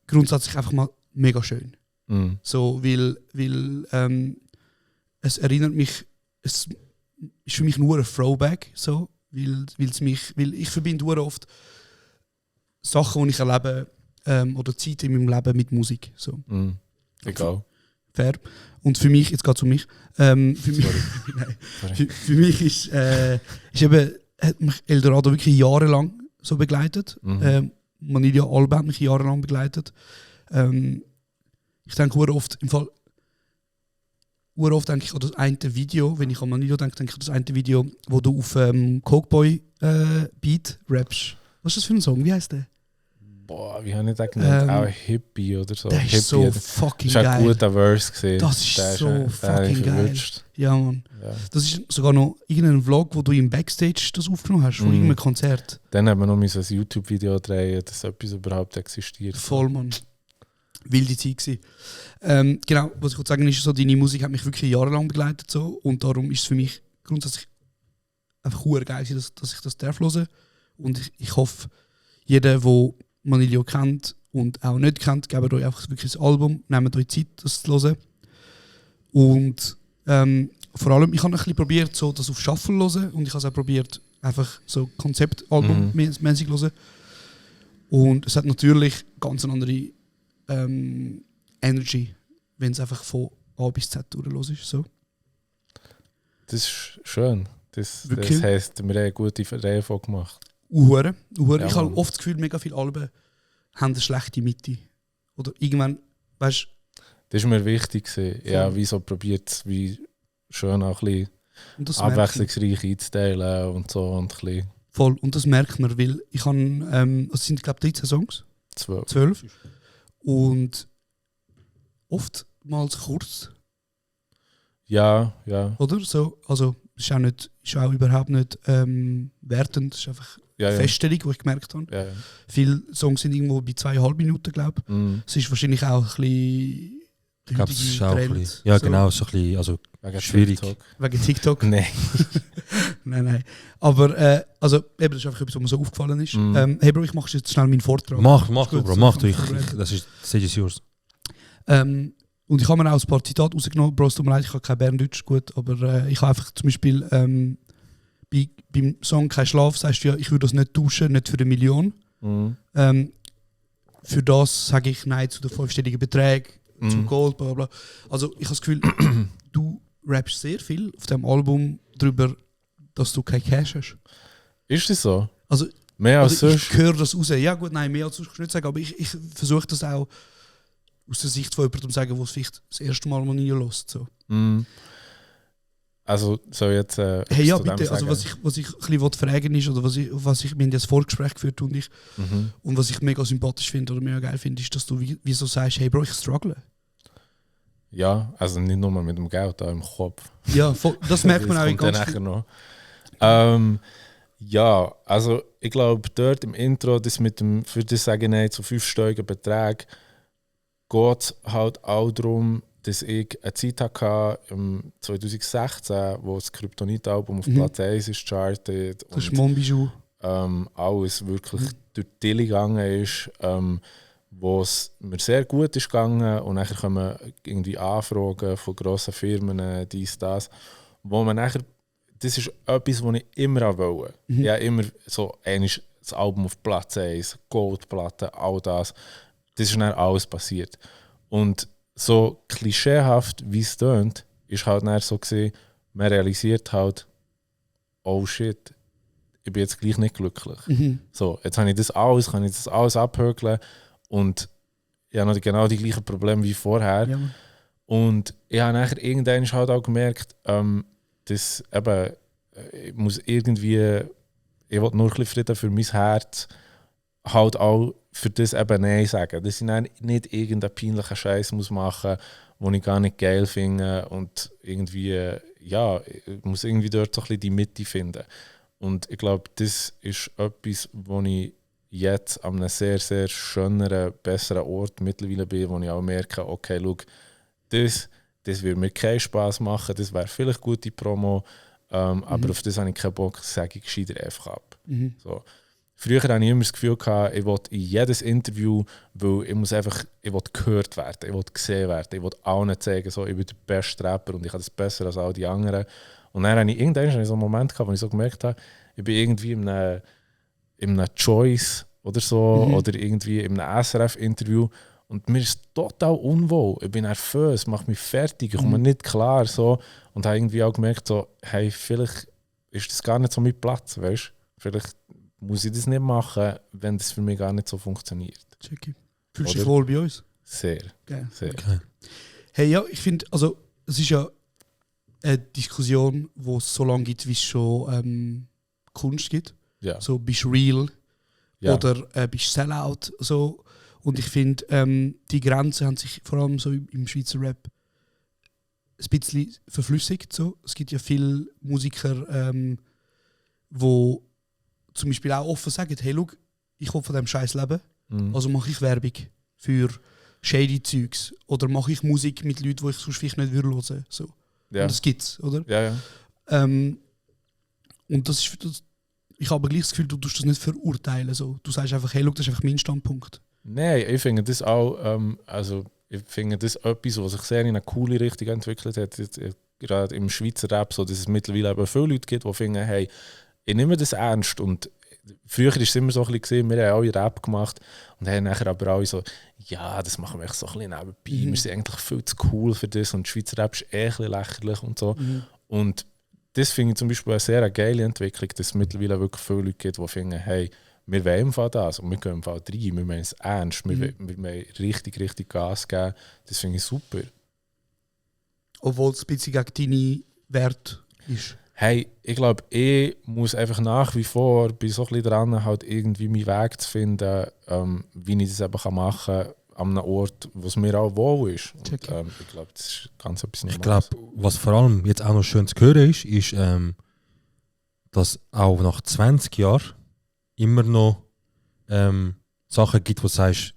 grundsätzlich einfach mal mega schön. Mhm. So, weil es erinnert mich, es ist für mich nur ein Throwback, so, weil ich verbinde sehr oft Sachen, die ich erlebe, oder Zeit in meinem Leben mit Musik. So. Mhm. Egal. Fair. Und für mich, jetzt geht es um mich, für mich, nein, für mich ist eben, hat mich Eldorado wirklich jahrelang so begleitet. Manilio Alba hat mich jahrelang begleitet. Ich denke oft denke ich an das eine Video, wenn ich an Manilio denke ich an das eine Video, wo du auf Cokeboy Beat rappst. Was ist das für ein Song? Wie heißt der? Boah, wie habe ich das genannt? Auch Hippie oder so. Der Hippie ist so oder- fucking Das war ein geil. guter Verse gesehen. Das ist so fucking geil. Ja, Mann. Ja. Das ist sogar noch irgendein Vlog, wo du im Backstage das aufgenommen hast, von irgendeinem Konzert. Dann haben wir noch ein YouTube-Video drehen, dass etwas überhaupt existiert. Voll, Mann. Wilde Zeit gewesen. Genau, was ich wollte sagen ist, so, deine Musik hat mich wirklich jahrelang begleitet. So, und darum ist es für mich grundsätzlich einfach verdammt geil, dass ich das darf hören. Und ich hoffe, jeder, der Manilio kennt und auch nicht kennt, gebt euch einfach wirklich ein Album, nehmt euch Zeit, das zu hören. Und vor allem, ich habe ein bisschen probiert, so das auf Shuffle zu hören und ich habe es auch probiert, einfach so Konzeptalbum-mäßig zu hören. Und es hat natürlich ganz eine andere Energy, wenn es einfach von A bis Z durchlos ist. So. Das ist schön. Das Wirklich? heisst, wir haben eine gute Reihenfolge gemacht. Uhure. Ja, Ich habe Mann. oft das Gefühl, mega viele Alben haben eine schlechte Mitte. Oder irgendwann, weißt Das war mir wichtig. Gewesen. Ja, wie so probiert wie schön auch ein bisschen und das merkt man. abwechslungsreich einzuteilen und so. Und ein bisschen Voll. Und das merkt man, weil ich habe, es sind glaube ich 13 Songs, 12. 12. Und oftmals kurz, Ja. oder? So, also ist auch überhaupt nicht wertend, es ist einfach Ja, eine ja. Feststellung, die ich gemerkt habe. Ja. Viele Songs sind irgendwo bei 2,5 Minuten, glaube ich. Mhm. Es ist wahrscheinlich auch ein bisschen Ich glaube, es heutige ist auch ein Trend, bisschen. Ja, so, genau, so ein bisschen. Also, Wegen schwierig. TikTok. Wegen TikTok. Nein. Nein. Aber also, eben, das ist einfach etwas, was mir so aufgefallen ist. Mhm. Hey Bro, ich mache jetzt schnell meinen Vortrag. mach Ist du, gut, Bro, so mach du. kann man vorbereiten. Das ist Stage is yours. Und ich habe mir auch ein paar Zitate rausgenommen. Bro, es tut mir leid, ich habe kein Berndeutsch, gut, aber ich habe einfach zum Beispiel beim Song «Kein Schlaf» sagst du ja, ich würde das nicht tauschen, nicht für 1 Million. Mhm. Für das sage ich Nein zu den 5-stelligen Beträgen, zu Mhm. Gold, bla bla. Also ich habe das Gefühl, du rappst sehr viel auf dem Album darüber, dass du kein Cash hast. Ist das so? Also, Mehr als also ich sonst? höre das raus. Ja gut, nein, mehr als sonst kann ich nicht sagen, aber ich versuche das auch aus der Sicht von jemandem zu sagen, der es vielleicht das erste Mal nie hört. So. Mhm. Also, soll jetzt. Hey, ja, etwas zu dem bitte. Also, sagen? was ich ein bisschen fragen ist, oder wir haben das Vorgespräch geführt und Mhm. was ich mega sympathisch finde oder mega geil finde, ist, dass du wieso sagst, hey Bro, ich struggle. Ja, also nicht nur mit dem Geld, auch im Kopf. Ja, das merkt man auch in kommt dann ganz nachher viel. noch. Ja, also ich glaube, dort im Intro, das mit dem, für das sage ich nicht, so 5-stelligen Beträgen, geht es halt auch darum, dass ich eine Zeit hatte, im 2016, wo das Kryptonit-Album auf Platz 1 ist charted Das ist und Monbijou. alles wirklich durch die Dille gegangen ist, wo es mir sehr gut ist gegangen und nachher kommen irgendwie Anfragen von grossen Firmen, dies, das, wo man nachher, das ist etwas, was ich immer auch wollte. Ja, immer so, eigentlich das Album auf Platz 1, Goldplatte, all das, das ist dann alles passiert. Und so klischeehaft, wie es tönt, ist halt dann so gesehen, man realisiert halt, oh shit, ich bin jetzt gleich nicht glücklich. So, jetzt kann ich das alles abhökeln und ich habe noch genau die gleichen Probleme wie vorher. Ja. Und ich habe nachher irgendwann halt auch gemerkt, dass eben, ich muss irgendwie, ich will nur ein bisschen Frieden für mein Herz, halt auch für das eben Nein sagen. Dass ich dann nicht irgendeinen peinlichen Scheiß muss machen muss, den ich gar nicht geil finde und irgendwie, ja, ich muss irgendwie dort so ein bisschen die Mitte finden. Und ich glaube, das ist etwas, wo ich jetzt an einem sehr, sehr schöneren, besseren Ort mittlerweile bin, wo ich auch merke, okay, schau, das würde mir keinen Spass machen, das wäre vielleicht gute Promo, aber auf das habe ich keinen Bock, das sage ich gescheiter einfach ab. So. Früher hatte ich immer das Gefühl, ich will in jedes Interview, weil ich will gehört werden, ich will gesehen werden, ich will allen zeigen, so, ich bin der beste Rapper und ich habe das besser als all die anderen. Und dann hatte ich irgendwann so einen Moment gehabt, wo ich so gemerkt habe, ich bin irgendwie in einem Choice oder so oder irgendwie in einem SRF-Interview und mir ist total unwohl. Ich bin nervös, mache mich fertig, ich komme nicht klar so und habe irgendwie auch gemerkt, so, hey, vielleicht ist das gar nicht so mein Platz, weißt du? Vielleicht muss ich das nicht machen, wenn das für mich gar nicht so funktioniert. Checky. Fühlst du dich wohl bei uns? Sehr. Geil. Sehr. Okay. Hey, ja, ich finde, also es ist ja eine Diskussion, die es so lange gibt, wie es schon Kunst gibt. Ja. So, bist du real Ja. oder bist du Sellout? So. Und ich finde, die Grenzen haben sich vor allem so im Schweizer Rap ein bisschen verflüssigt. So. Es gibt ja viele Musiker, die zum Beispiel auch offen sagen, hey, schau, ich will von diesem Scheiß leben, also mache ich Werbung für shady Zeugs oder mache ich Musik mit Leuten, die ich sonst vielleicht nicht hören würde. So. Ja. Und das gibt's, oder? Ja, ja. Und das ist, ich habe aber gleich das Gefühl, du tust das nicht verurteilen. So. Du sagst einfach, hey, schau, das ist einfach mein Standpunkt. Nein, ich finde das auch, also ich finde das etwas, was sich sehr in eine coole Richtung entwickelt hat, gerade im Schweizer Rap, so, dass es mittlerweile eben viele Leute gibt, die finden, hey, ich nehme das ernst. Und früher war es immer so ein bisschen, wir haben alle Rap gemacht und haben nachher aber alle so, ja, das machen wir echt so ein bisschen nebenbei, wir sind eigentlich viel zu cool für das und Schweizer Rap ist ein bisschen lächerlich und so. Und das finde ich zum Beispiel eine sehr geile Entwicklung, dass es mittlerweile wirklich viele Leute gibt, die finden, hey, wir wollen im Fall das und wir gehen im Fall rein, wir meinen es ernst, wir wollen richtig, richtig Gas geben. Das finde ich super. Obwohl es ein bisschen gegen deine Werte ist. Hey, ich glaube, ich muss einfach nach wie vor bei so ein bisschen dran, halt irgendwie meinen Weg zu finden, wie ich das eben machen kann, an einem Ort, wo es mir auch wohl ist. Und, ich glaube, das ist ganz etwas Normales. Ich glaube, was vor allem jetzt auch noch schön zu hören ist, dass auch nach 20 Jahren immer noch Sachen gibt, wo du sagst,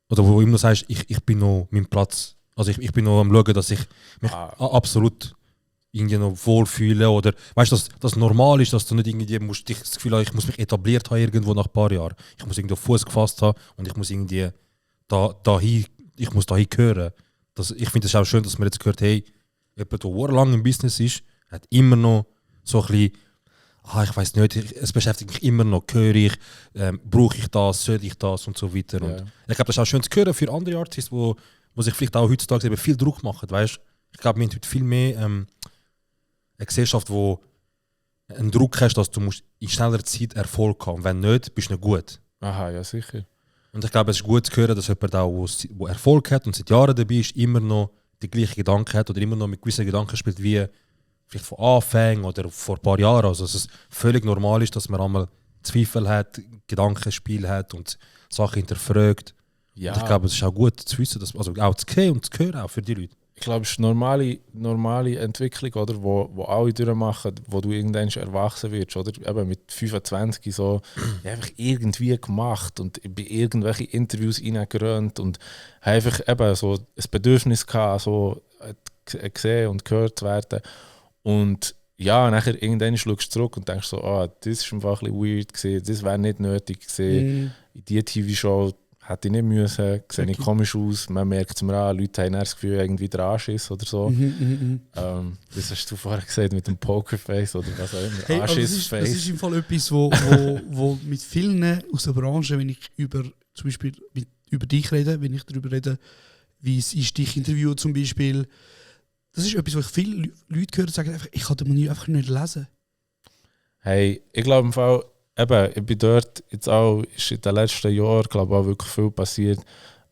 oder wo du immer noch sagst, ich bin noch meinem Platz. Also ich bin noch am schauen, dass ich mich absolut irgendwie noch wohlfühle oder weißt du, dass das normal ist, dass du nicht irgendwie musst, das Gefühl hast, ich muss mich etabliert haben irgendwo nach ein paar Jahren. Ich muss irgendwie Fuß gefasst haben und ich muss irgendwie dahin gehören. Ich finde es auch schön, dass man jetzt gehört, hey, jemand, der lang im Business ist, hat immer noch so ein bisschen, ich weiß nicht, es beschäftigt mich immer noch, höre ich, brauche ich das, soll ich das und so weiter. Ja. Und ich glaube, das ist auch schön zu hören für andere Artists, wo sich vielleicht auch heutzutage eben viel Druck machen, weißt? Ich glaube, wir haben heute viel mehr eine Gesellschaft, wo einen Druck hast, dass du musst in schneller Zeit Erfolg haben. Wenn nicht, bist du nicht gut. Aha, ja sicher. Und ich glaube, es ist gut zu hören, dass jemand auch, der Erfolg hat und seit Jahren dabei ist, immer noch die gleichen Gedanken hat oder immer noch mit gewissen Gedanken spielt, wie vielleicht von Anfang oder vor ein paar Jahren. Also dass es völlig normal ist, dass man einmal Zweifel hat, Gedankenspiel hat und Sachen hinterfragt. Ja. Und ich glaube, es ist auch gut zu wissen, dass, also auch zu sehen und zu hören, auch für die Leute. ich glaube, es ist eine normale Entwicklung, oder? Wo alle durchmachen, wo du irgendwann erwachsen wirst, oder? Eben mit 25 so, ich habe einfach irgendwie gemacht und ich bin irgendwelche Interviews reingerannt und habe einfach eben so ein Bedürfnis gehabt, so gesehen und gehört zu werden. Und ja, nachher irgendwann schaust du zurück und denkst so, das ist einfach ein bisschen weird gewesen, das wäre nicht nötig gewesen. In dieser TV-Show hätte ich nicht müssen, sehe ich komisch aus, man merkt es mir an, Leute haben das Gefühl, irgendwie der Arsch ist oder so. Das hast du vorher gesagt mit dem Pokerface oder was auch immer. Hey, Arschisface. das ist im Fall etwas, wo mit vielen aus der Branche, wenn ich zum Beispiel über dich rede, wenn ich darüber rede, wie es ist, dich interviewen zum Beispiel, das ist etwas, wo ich viele Leute gehört sagen, einfach, ich kann den Menü einfach nicht lesen. Hey, ich glaube im Fall, eben, ich bin dort jetzt auch, ist in den letzten Jahren, glaube ich, auch wirklich viel passiert,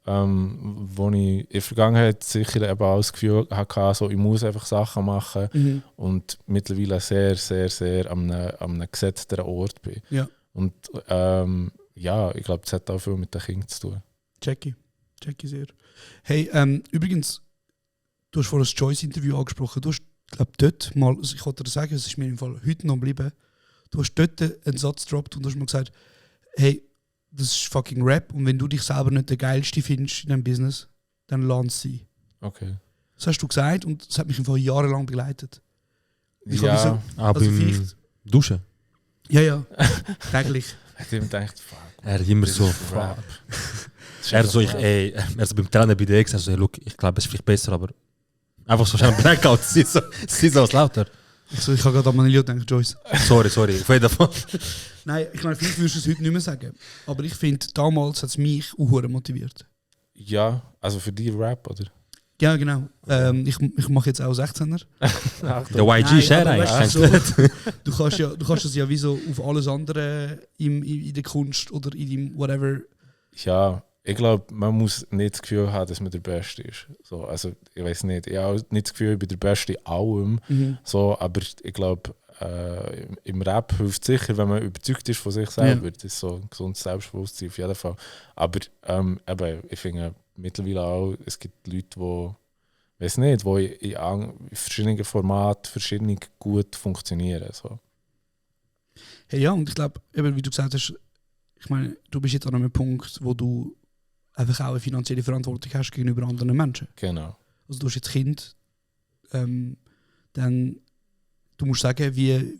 wo ich in der Vergangenheit sicher eben auch das Gefühl hatte, so, ich muss einfach Sachen machen und mittlerweile sehr, sehr, sehr an einem gesetzten Ort bin. Ja. Und ja, ich glaube, das hat auch viel mit den Kindern zu tun. Jackie sehr. Hey, übrigens, du hast vorhin das Joyce-Interview angesprochen. Du hast, glaube dort mal, also ich wollte dir sagen, es ist mir im Fall heute noch geblieben. Du hast dort einen Satz gedroppt und hast mal gesagt, hey, das ist fucking Rap und wenn du dich selber nicht der Geilste findest in diesem Business, dann lass sie. Okay. Das hast du gesagt und das hat mich im Fall jahrelang begleitet. Ich Ja, habe Aber also beim vielleicht- Duschen. ja, täglich. Ich habe mir gedacht, fuck. Er hat immer so, Rap. er so, also beim Trainer bei dir gesagt, so, hey, look, ich glaube, es ist vielleicht besser, aber einfach so schnell ein Blackout, sie ist so lauter. Also ich habe gerade an Manilio gedacht, Joyce. Sorry, auf jeden Fall. Nein, ich meine, vielleicht würdest du es heute nicht mehr sagen. Aber ich finde, damals hat es mich auch motiviert. Ja, also für die Rap, oder? Ja, genau. Ich mache jetzt auch 16er. Der YG ist er aber eigentlich. weißt du, so, du kannst es ja wie so auf alles andere in der Kunst oder in dem whatever. Ja, ich glaube, man muss nicht das Gefühl haben, dass man der Beste ist. So, also, ich weiß nicht. Ich habe auch nicht das Gefühl, ich bin der Beste in allem. So, aber ich glaube, im Rap hilft es sicher, wenn man überzeugt ist von sich selber. Das ist so ein gesundes Selbstbewusstsein auf jeden Fall. Aber eben, ich finde mittlerweile auch, es gibt Leute, die, weiß nicht, die in verschiedenen Formaten verschieden gut funktionieren. So. Hey, ja, und ich glaube, wie du gesagt hast, ich meine, du bist jetzt an einem Punkt, wo du einfach auch eine finanzielle Verantwortung hast gegenüber anderen Menschen. Genau. Also du hast jetzt Kind, dann du musst sagen, wie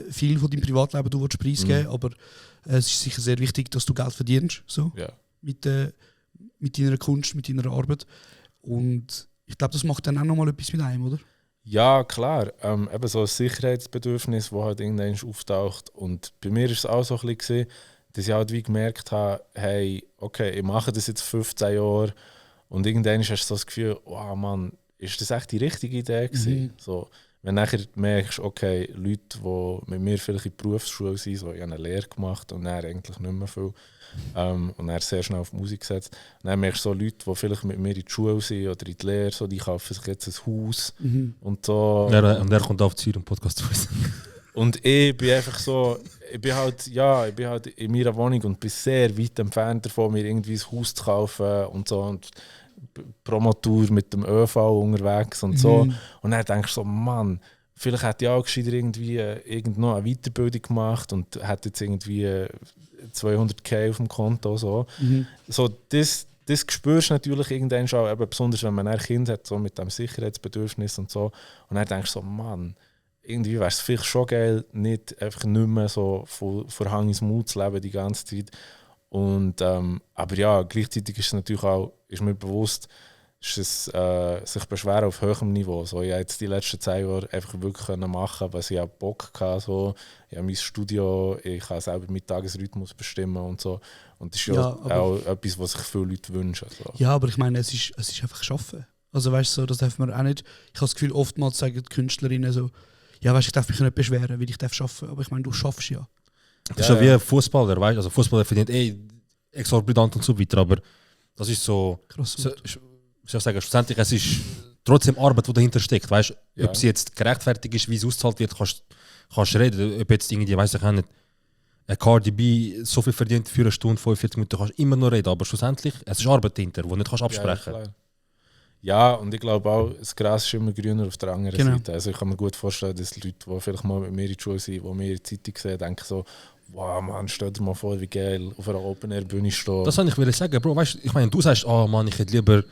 viel von deinem Privatleben du preisgeben willst, aber es ist sicher sehr wichtig, dass du Geld verdienst, so, Ja. mit deiner Kunst, mit deiner Arbeit. Und ich glaube, das macht dann auch nochmal etwas mit einem, oder? Ja, klar. Eben so ein Sicherheitsbedürfnis, das halt irgendwann auftaucht. Und bei mir war es auch so ein bisschen gewesen, dass ich halt wie gemerkt habe, hey, okay, ich mache das jetzt 15 Jahre und irgendwann hast du so das Gefühl, oh Mann, ist das echt die richtige Idee gewesen? So, wenn du nachher merkst, okay, Leute, die mit mir vielleicht in der Berufsschule sind, so, ich habe eine Lehre gemacht und dann eigentlich nicht mehr viel und dann sehr schnell auf Musik gesetzt. Dann merkst du so Leute, die vielleicht mit mir in die Schule sind oder in die Lehre, so, die kaufen sich jetzt ein Haus und so. Und er kommt auf Zürich im Podcast zu uns. Und ich bin einfach so, ich bin halt in meiner Wohnung und bin sehr weit entfernt davon, mir irgendwie ein Haus zu kaufen und so. Und Promotour mit dem ÖV unterwegs und so. Und dann denkst du so, Mann, vielleicht hätte ich auch gescheiter irgendwie noch eine Weiterbildung gemacht und hätte jetzt irgendwie 200.000 auf dem Konto. So, so das spürst du natürlich irgendwann schon, eben besonders wenn man ein Kind hat, so mit dem Sicherheitsbedürfnis und so. Und dann denkst du so, Mann, irgendwie wäre es vielleicht schon geil, nicht einfach nicht mehr so vor Hang ins Mut zu leben die ganze Zeit. Und, aber ja, gleichzeitig ist es natürlich auch, ist mir bewusst, ist es, sich beschweren auf höherem Niveau. So, ich habe jetzt die letzten 10 Jahre einfach wirklich machen, was ich Bock hatte. So. Ich habe mein Studio, ich kann selber meinen Tagesrhythmus bestimmen und so. Und das ist ja auch etwas, was sich viele Leute wünschen. So. Ja, aber ich meine, es ist einfach Schaffen. Also weißt du, so, das darf man auch nicht. Ich habe das Gefühl, oftmals sagen die Künstlerinnen so, ja, weißt, ich darf mich nicht beschweren, weil ich darf arbeiten. Aber ich meine, du schaffst ja. Das ist ja wie ein Fußballer, weißt du? Also Fußballer verdient exorbitant und so weiter, aber das ist so. Krass. So ich soll sagen, schlussendlich, es ist trotzdem Arbeit, die dahinter steckt. Weißt du, ob sie jetzt gerechtfertigt ist, wie es ausgezahlt wird, kannst du reden. Ob jetzt irgendwie, weiss ich auch nicht, ein Cardi B so viel verdient für eine Stunde, 45 Minuten, kannst du immer noch reden. Aber schlussendlich, es ist Arbeit dahinter, die du nicht absprechen kannst. Ja, und ich glaube auch, das Gras ist immer grüner auf der anderen Genau. Seite. Also ich kann mir gut vorstellen, dass Leute, die vielleicht mal mit mir in die Schule sind, die mir in der Zeitung sehen, denken so, wow Mann, stell dir mal vor, wie geil auf einer Open-Air-Bühne stehen. Das wollte ich sagen, Bro. Weißt, ich meine, du sagst, oh Mann, ich hätte lieber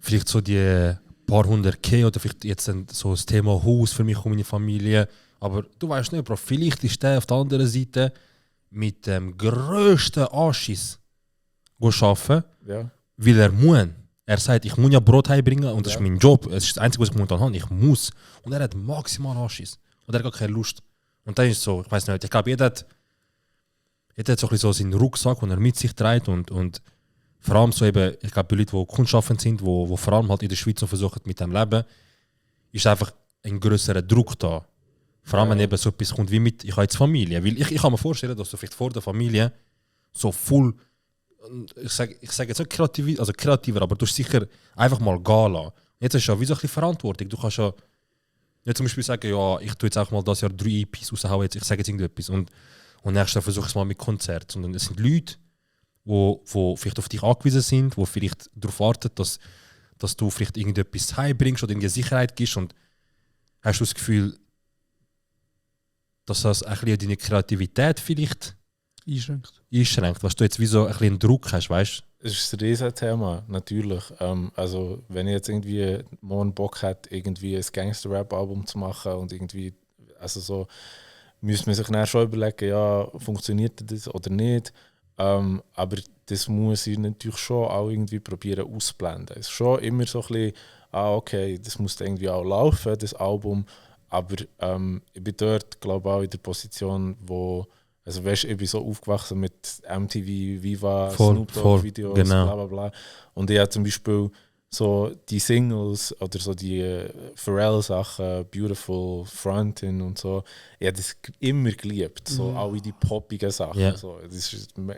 vielleicht so die paar 100k oder vielleicht jetzt so das Thema Haus für mich und meine Familie. Aber du weißt nicht, Bro, vielleicht ist der auf der anderen Seite mit dem grössten Anschiss arbeiten, Ja. weil er muss. Er sagt, ich muss ja Brot heimbringen und das ist mein Job. Es ist das Einzige, was ich momentan habe. Ich muss. Und er hat maximal Anschiss. Und er hat gar keine Lust. Und dann ist es so, ich weiß nicht, ich glaube, jeder hat so ein bisschen so seinen Rucksack, den er mit sich trägt und vor allem so eben, ich glaube, bei Leuten, die kunstschaffend sind, wo vor allem halt in der Schweiz noch versuchen mit dem Leben, ist einfach ein grösserer Druck da. Vor allem, wenn eben so etwas kommt wie mit, ich habe jetzt Familie. Weil ich kann mir vorstellen, dass du vielleicht vor der Familie so voll, ich sage jetzt nicht kreativer, aber du hast sicher einfach mal gehen lassen. Jetzt hast du ja wie so ein bisschen Verantwortung. Du kannst ja nicht zum Beispiel sagen, ja, ich tue jetzt auch mal das Jahr 3 EPs raushauen, ich sage jetzt irgendetwas und nächstes Jahr versuche ich es mal mit Konzert. Sondern es sind Leute, die vielleicht auf dich angewiesen sind, die vielleicht darauf warten, dass du vielleicht irgendetwas heimbringst oder irgendwie Sicherheit gibst und hast du das Gefühl, dass das ein bisschen deine Kreativität vielleicht einschränkt, was du jetzt wie so ein bisschen Druck hast, weißt du? Es ist ein Riesenthema, natürlich. Also wenn ich jetzt irgendwie morgen Bock hätte, irgendwie ein Gangster-Rap-Album zu machen und irgendwie, also so, müsste man sich dann schon überlegen, ja, funktioniert das oder nicht. Aber das muss ich natürlich schon auch irgendwie probieren auszublenden. Es ist schon immer so ein bisschen, okay, das muss irgendwie auch laufen, das Album. Aber ich bin dort, glaube ich, auch in der Position, wo, also weißt, ich bin so aufgewachsen mit MTV, Viva, Snoop Dogg-Videos, genau. bla bla bla. Und ich habe zum Beispiel so die Singles oder so die Pharrell-Sachen, Beautiful, Frontin und so, ich habe das immer geliebt, so alle die poppigen Sachen. Yeah. So. Ich bin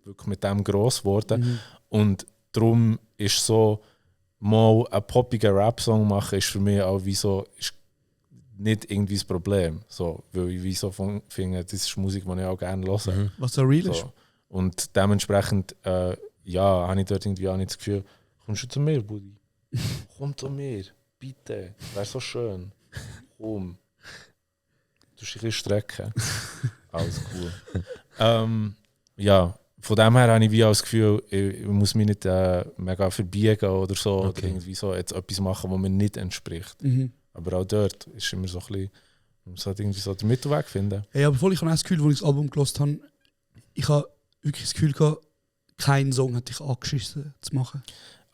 wirklich mit dem gross geworden. Und darum ist so, mal einen poppigen Rap-Song machen, ist für mich auch wie so, ist nicht irgendwie das Problem. So, weil ich wie so finde, das ist Musik, die ich auch gerne höre. Was so real ist. So. Und dementsprechend, ja, habe ich dort irgendwie auch nicht das Gefühl, kommst du zu mir, Buddy? Komm zu mir, bitte. Wäre so schön. Komm. Du musst dich ein bisschen strecken. Alles cool. Ja, von dem her habe ich wie auch das Gefühl, ich muss mich nicht mega verbiegen oder so. Oder irgendwie so jetzt etwas machen, was mir nicht entspricht. Aber auch dort ist immer so ein bisschen, man muss halt irgendwie so den Mittelweg finden. Hey, aber voll, ich habe auch das Gefühl, als ich das Album gehört habe, ich habe wirklich das Gefühl gehabt, kein Song hat dich angeschissen zu machen.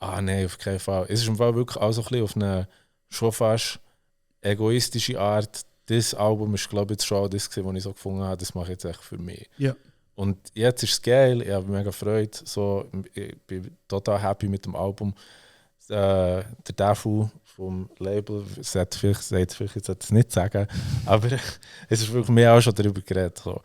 Nein, auf keinen Fall. Es ist im Fall wirklich auch so ein bisschen auf eine schon fast egoistische Art. Das Album ist, glaube ich, jetzt schon das gewesen, was ich so gefunden habe, das mache ich jetzt echt für mich. Ja. Und jetzt ist es geil, ich habe mega Freude. So, ich bin total happy mit dem Album. Der Dafu vom Label sagt vielleicht jetzt es nicht sagen, aber es ist wirklich mehr auch schon darüber geredet. So.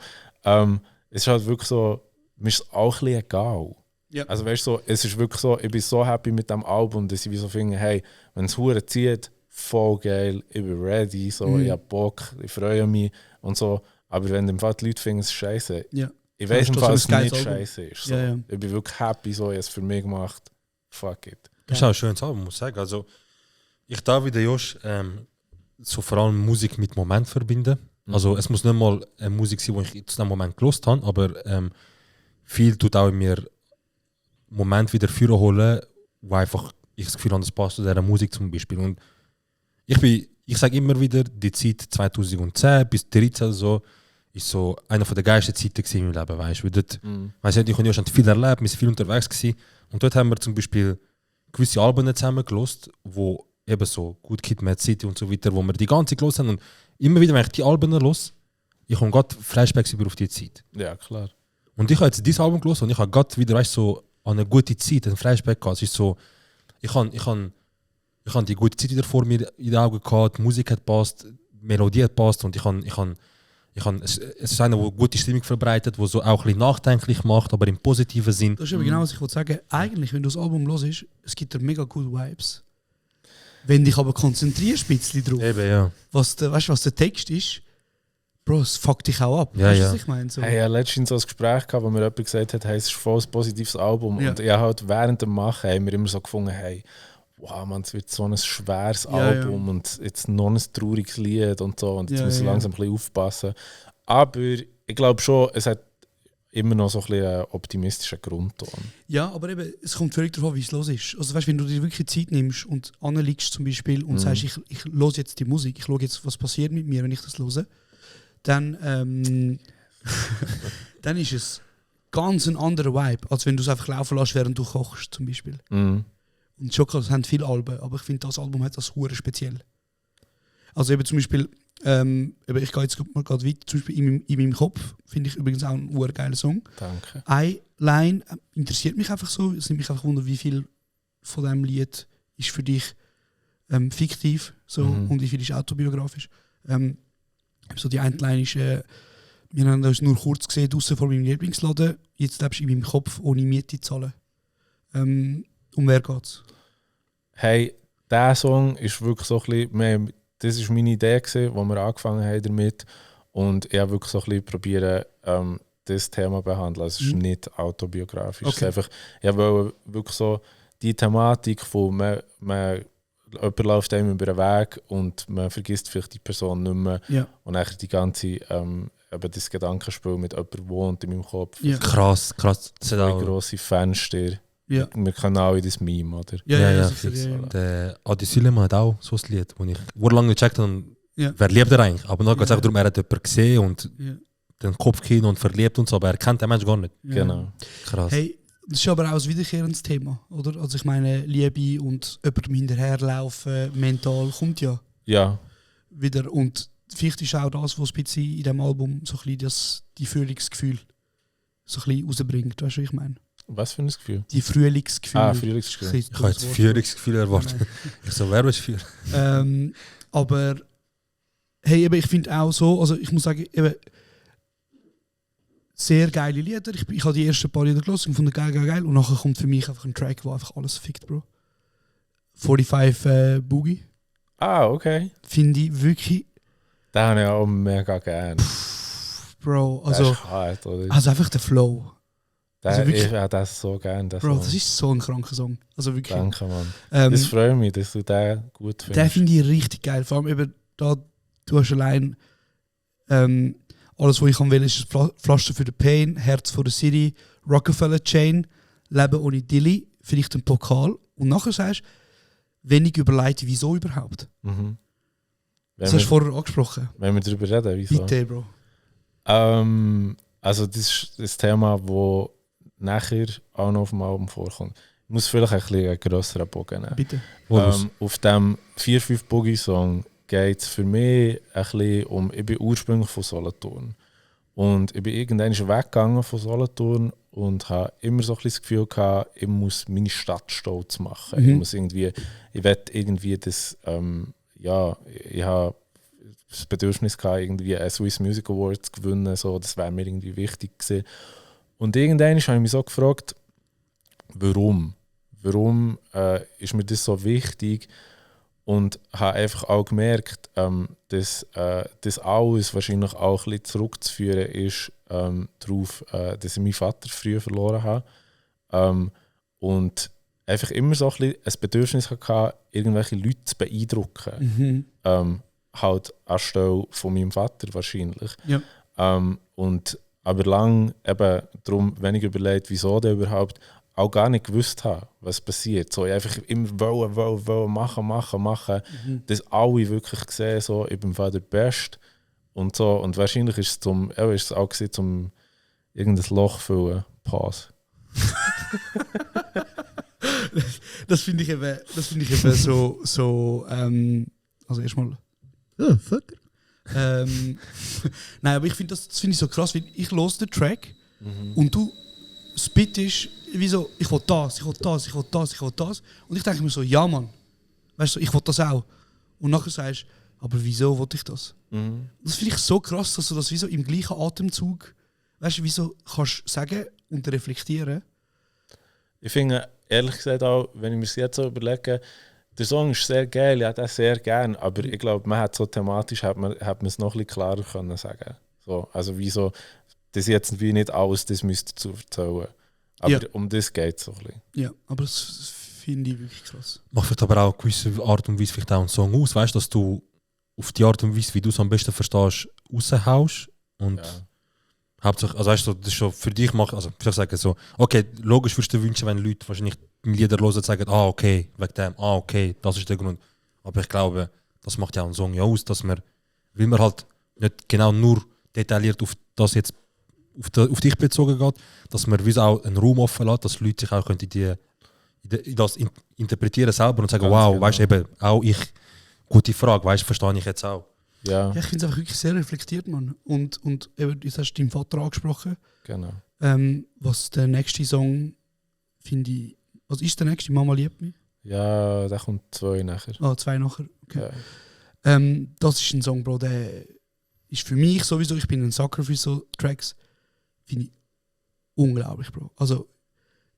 Es ist halt wirklich so, mir ist es auch ein bisschen egal. Ja. Also weißt du, so, es ist wirklich so, ich bin so happy mit dem Album, dass ich wie so finde, hey, wenn es Hure zieht, voll geil, ich bin ready, so, ich habe Bock, ich freue mich und so. Aber wenn im Fall die Leute finden, es ist scheiße, ich weiß im Fall, dass es nicht scheiße ist. So. Ja. Ich bin wirklich happy, so, ich habe es für mich gemacht. Fuck it. Das ist auch ein schönes Album, muss ich sagen. Also, ich darf wie der Josh so vor allem Musik mit Moment verbinden. Also es muss nicht mal eine Musik sein, die ich zu dem Moment gelost habe, aber viel tut auch in mir Moment wieder holen, wo einfach ich das Gefühl habe, das passt zu dieser Musik zum Beispiel. Und ich sage immer wieder, die Zeit 2010 bis 2013 so, ist so einer der geilsten Zeiten in meinem Leben, weißt du. Ich und Josh haben viel erlebt, wir sind viel unterwegs gewesen. Und dort haben wir zum Beispiel gewisse Alben zusammen gelost, wo eben so Good Kid, Mad City und so weiter, wo wir die ganze gelost haben. Und immer wieder, wenn ich die Alben los, ich komme gerade Flashbacks über auf die Zeit. Ja, klar. Und ich habe jetzt dieses Album gelost und ich habe gerade wieder, weißt, so an eine gute Zeit, einen Flashback gehabt. Es ist so, ich habe die gute Zeit wieder vor mir in den Augen gehabt, die Musik hat gepasst, die Melodie hat gepasst und es ist einer, der gute Stimmung verbreitet, der so auch ein bisschen nachdenklich macht, aber im positiven Sinn. Das ist aber genau, was ich wollte sagen. Eigentlich, wenn du das Album hörst, es gibt dir mega cool Vibes. Wenn dich aber konzentrierst ein bisschen drauf, Eben, ja. was der Text ist, Bro, es fuckt dich auch ab. Ja, weißt du, ja. was ich meine? So. Hey, ich hatte letztens so ein Gespräch gehabt, wo mir jemand gesagt hat, hey, es ist voll ein positives Album. Ja. Und ich habe halt während dem Machen haben wir immer so gefunden, hey, wow, man, es wird so ein schweres Ja, Album und jetzt noch ein trauriges Lied und so und jetzt Ja, muss ich ja. langsam ein bisschen aufpassen. Aber ich glaube schon, es hat immer noch so ein bisschen einen optimistischen Grundton. Ja, aber eben, es kommt völlig darauf an, wie es los ist. Also weißt, wenn du dir wirklich Zeit nimmst und anliegst zum Beispiel und sagst, ich höre jetzt die Musik, ich schaue jetzt, was passiert mit mir, wenn ich das höre, dann, dann ist es ganz ein anderer Vibe, als wenn du es einfach laufen lässt, während du kochst zum Beispiel. Mhm. Und schon klar, es haben viele Alben, aber ich finde, das Album hat das hure speziell. Also eben zum Beispiel, eben, ich gehe jetzt mal gerade weiter, zum Beispiel in meinem Kopf, finde ich übrigens auch ein geiler Song. Danke. Eine Line interessiert mich einfach so, es nimmt mich einfach wunder, wie viel von diesem Lied ist für dich fiktiv so, und wie viel ist autobiografisch. So die eine Line ist, wir haben uns nur kurz gesehen draussen vor meinem Lieblingsladen, jetzt lebst du in meinem Kopf, ohne Miete zu zahlen. Um wer geht's? Hey, dieser Song ist wirklich so ein bisschen, das war meine Idee, gewesen, wo wir angefangen haben damit. Und ich habe wirklich so ein bisschen probiert, das Thema zu behandeln. Also es ist nicht autobiografisch. Es ist einfach, ich wollte wirklich so die Thematik von jemand läuft einem über den Weg und man vergisst vielleicht die Person nicht mehr. Ja. Und dann die ganze eben das Gedankenspiel mit jemandem wohnt in meinem Kopf. Ja. Krass. Das hat Zwei auch... grosse Fenster. Ja. Wir kennen alle das Meme, oder? Ja, sicher, fix. ja. Der Adi Süleyman hat auch so ein Lied, wo ich lange nicht gecheckt habe, Ja. wer liebt er eigentlich? Aber dann geht es auch darum, er hat jemanden gesehen und Ja. den Kopfkino und verliebt und so, aber er kennt den Mensch gar nicht. Ja. Genau. Krass. Hey, das ist aber auch ein wiederkehrendes Thema, oder? Also ich meine, Liebe und jemandem hinterherlaufen, mental, kommt ja Ja. wieder. Und vielleicht ist auch das, was ein bisschen in diesem Album so ein bisschen die Frühlingsgefühl so ein bisschen rausbringt. Weißt du, was ich meine? Was für ein Gefühl? Die Frühlingsgefühle. Frühlingsgefühl. Ich habe jetzt Führungsgefühl erwartet. Ich so, wer ist für? Aber hey, eben, ich finde auch so, also ich muss sagen, eben, sehr geile Lieder. Ich habe die ersten paar Lieder gehört und fand geil. Und nachher kommt für mich einfach ein Track, der einfach alles fickt, Bro. 45 Boogie. Ah, okay. Finde ich wirklich, Den habe ich auch mega gern. Bro, Das also, ist hart, oder? also einfach der Flow. also wirklich- Ich habe das so gern. Bro, Song. das ist so ein kranker Song. Also wirklich. Danke, Mann. Ähm, Das freut mich, dass du den gut Den findest. finde ich richtig geil. Vor allem eben da, du hast allein alles, was ich kann will, ist Pflaster für den Pain, Herz für die City, Rockefeller Chain, Leben ohne Dilly, vielleicht ein Pokal. Und nachher sagst du, wenig überleiten, wieso überhaupt. Mhm. Das hast du vorher angesprochen. Wenn wir darüber reden, wieso? Bitte, Bro. Also das ist das Thema, das nachher auch noch auf dem Album vorkommt. Ich muss vielleicht ein bisschen einen grösseren Bogen nehmen. Bitte. Auf dem 4-5 Boogie-Song geht es für mich ein bisschen um, ich bin ursprünglich von Solothurn. Und ich bin irgendwann weggegangen von Solothurn und habe immer so ein bisschen das Gefühl gehabt, ich muss meine Stadt stolz machen. Ich will irgendwie das, ich habe das Bedürfnis gehabt, irgendwie einen Swiss Music Award zu gewinnen, so, das wäre mir irgendwie wichtig gewesen. Und irgendwann habe ich mich so gefragt, warum? Warum ist mir das so wichtig? Und habe einfach auch gemerkt, dass das alles wahrscheinlich auch ein bisschen zurückzuführen ist darauf, dass ich meinen Vater früh verloren habe. Und einfach immer so ein bisschen ein Bedürfnis hatte, irgendwelche Leute zu beeindrucken. Halt anstelle von meinem Vater wahrscheinlich. Ja. Aber lang eben darum, wenn ich überlegt, wieso der überhaupt, auch gar nicht gewusst habe, was passiert. So, ich einfach immer wollen, machen, dass alle wirklich sehen, so, ich bin der Beste und so. Und wahrscheinlich ist es auch gewesen, zum irgendein Loch füllen. Pause. Das finde ich eben so also erstmal fuck. Nein, aber ich finde das finde ich so krass, weil ich los den Track und du spittest wieso, ich will das. Und ich denke mir so, ja Mann, weißt du, ich will das auch. Und nachher sagst du, aber wieso will ich das? Das finde ich so krass, dass du das wieso im gleichen Atemzug, weißt du, wieso kannst du sagen und reflektieren. Ich finde, ehrlich gesagt auch, wenn ich mir das jetzt so überlege, der Song ist sehr geil, ich habe den sehr gern, aber ich glaube, man hat so thematisch hat man es noch ein bisschen klarer können sagen. So, also wieso, das jetzt wie nicht alles das müsste zu erzählen. Aber Ja. um das geht es so ein bisschen. Ja, aber das finde ich wirklich krass. Macht vielleicht aber auch eine gewisse Art und Weise vielleicht auch einen Song aus, weißt du, dass du auf die Art und Weise, wie du es am besten verstehst, raushaust und hauptsächlich, also weißt du, das ist schon für dich macht, also ich sagen so, okay, logisch würdest du dir wünschen, wenn Leute wahrscheinlich Lieder hören und sagen, okay, wegen dem, okay, das ist der Grund. Aber ich glaube, das macht ja einen Song ja aus, dass man, weil man halt nicht genau nur detailliert auf das jetzt auf dich bezogen geht, dass man wie auch einen Raum offen lässt, dass Leute sich auch in das interpretieren selber und sagen, Ganz wow, genau. weißt du eben, auch ich, gute Frage, weißt du, verstehe ich jetzt auch. Ja, Ja, ich finde es einfach wirklich sehr reflektiert, Mann. Und eben, du hast deinen Vater angesprochen. genau. Was der nächste Song, finde ich, was ist der nächste? Mama liebt mich? Ja, da kommt 2 nachher. 2 nachher. Okay. Ja. Das ist ein Song, Bro, der ist für mich sowieso, ich bin ein Sucker für so Tracks, finde ich unglaublich, Bro. Also,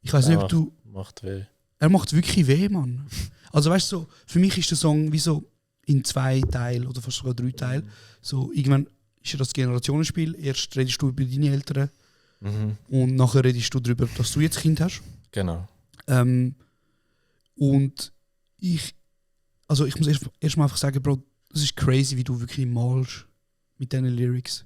ich weiß nicht, ob du... Macht weh. Er macht wirklich weh, Mann. Also weißt du, so, für mich ist der Song wie so in 2 Teilen oder fast sogar 3 Teilen. So, irgendwann ist ja das Generationenspiel. Erst redest du über deine Eltern und nachher redest du darüber, dass du jetzt Kind hast. Genau. Und ich muss erst mal einfach sagen, Bro, das ist crazy, wie du wirklich malst mit diesen Lyrics.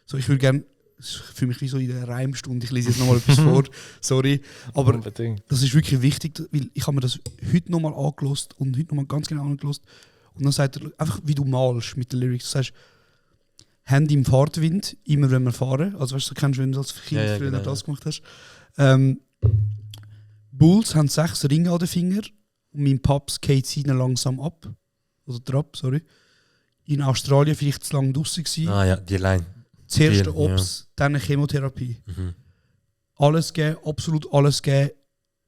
So, ich würde gerne, das ist für mich wie so in der Reimstunde, ich lese jetzt nochmal etwas vor, sorry, aber Unbedingt. das ist wirklich wichtig, weil ich habe mir das heute nochmal angelost und heute nochmal ganz genau angelost und dann sagt er einfach, wie du malst mit den Lyrics. Du sagst, Handy im Fahrtwind, immer wenn wir fahren, also weißt du, kennst du, wenn du als Kind früher genau, das gemacht hast. Bulls haben 6 Ringe an den Finger und mein Paps geht seinen langsam ab, oder Trab, sorry. In Australien vielleicht zu lange draussen gewesen. Ah ja, die Line. Zuerst Viel, Ops, dann eine Chemotherapie. Mhm. Alles geben, absolut alles geben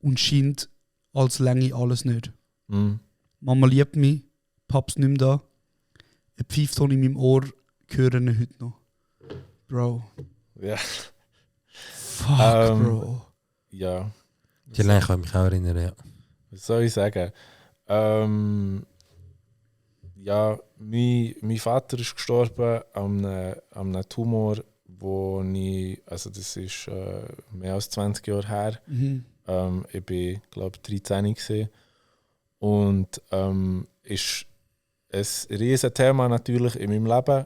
und scheint als Länge alles nicht. Mhm. Mama liebt mich, Paps nicht mehr da. Ein Pfeifton in meinem Ohr hören ihn heute noch. Bro. Ja. Fuck, Bro. Ja. Die Line kann ich mich auch erinnern, ja. Was soll ich sagen? Ja, mein Vater ist gestorben an einem Tumor, also das ist mehr als 20 Jahre her. Mhm. Ich war, glaube ich, 13 gewesen. Und ist ein riesen Thema natürlich in meinem Leben.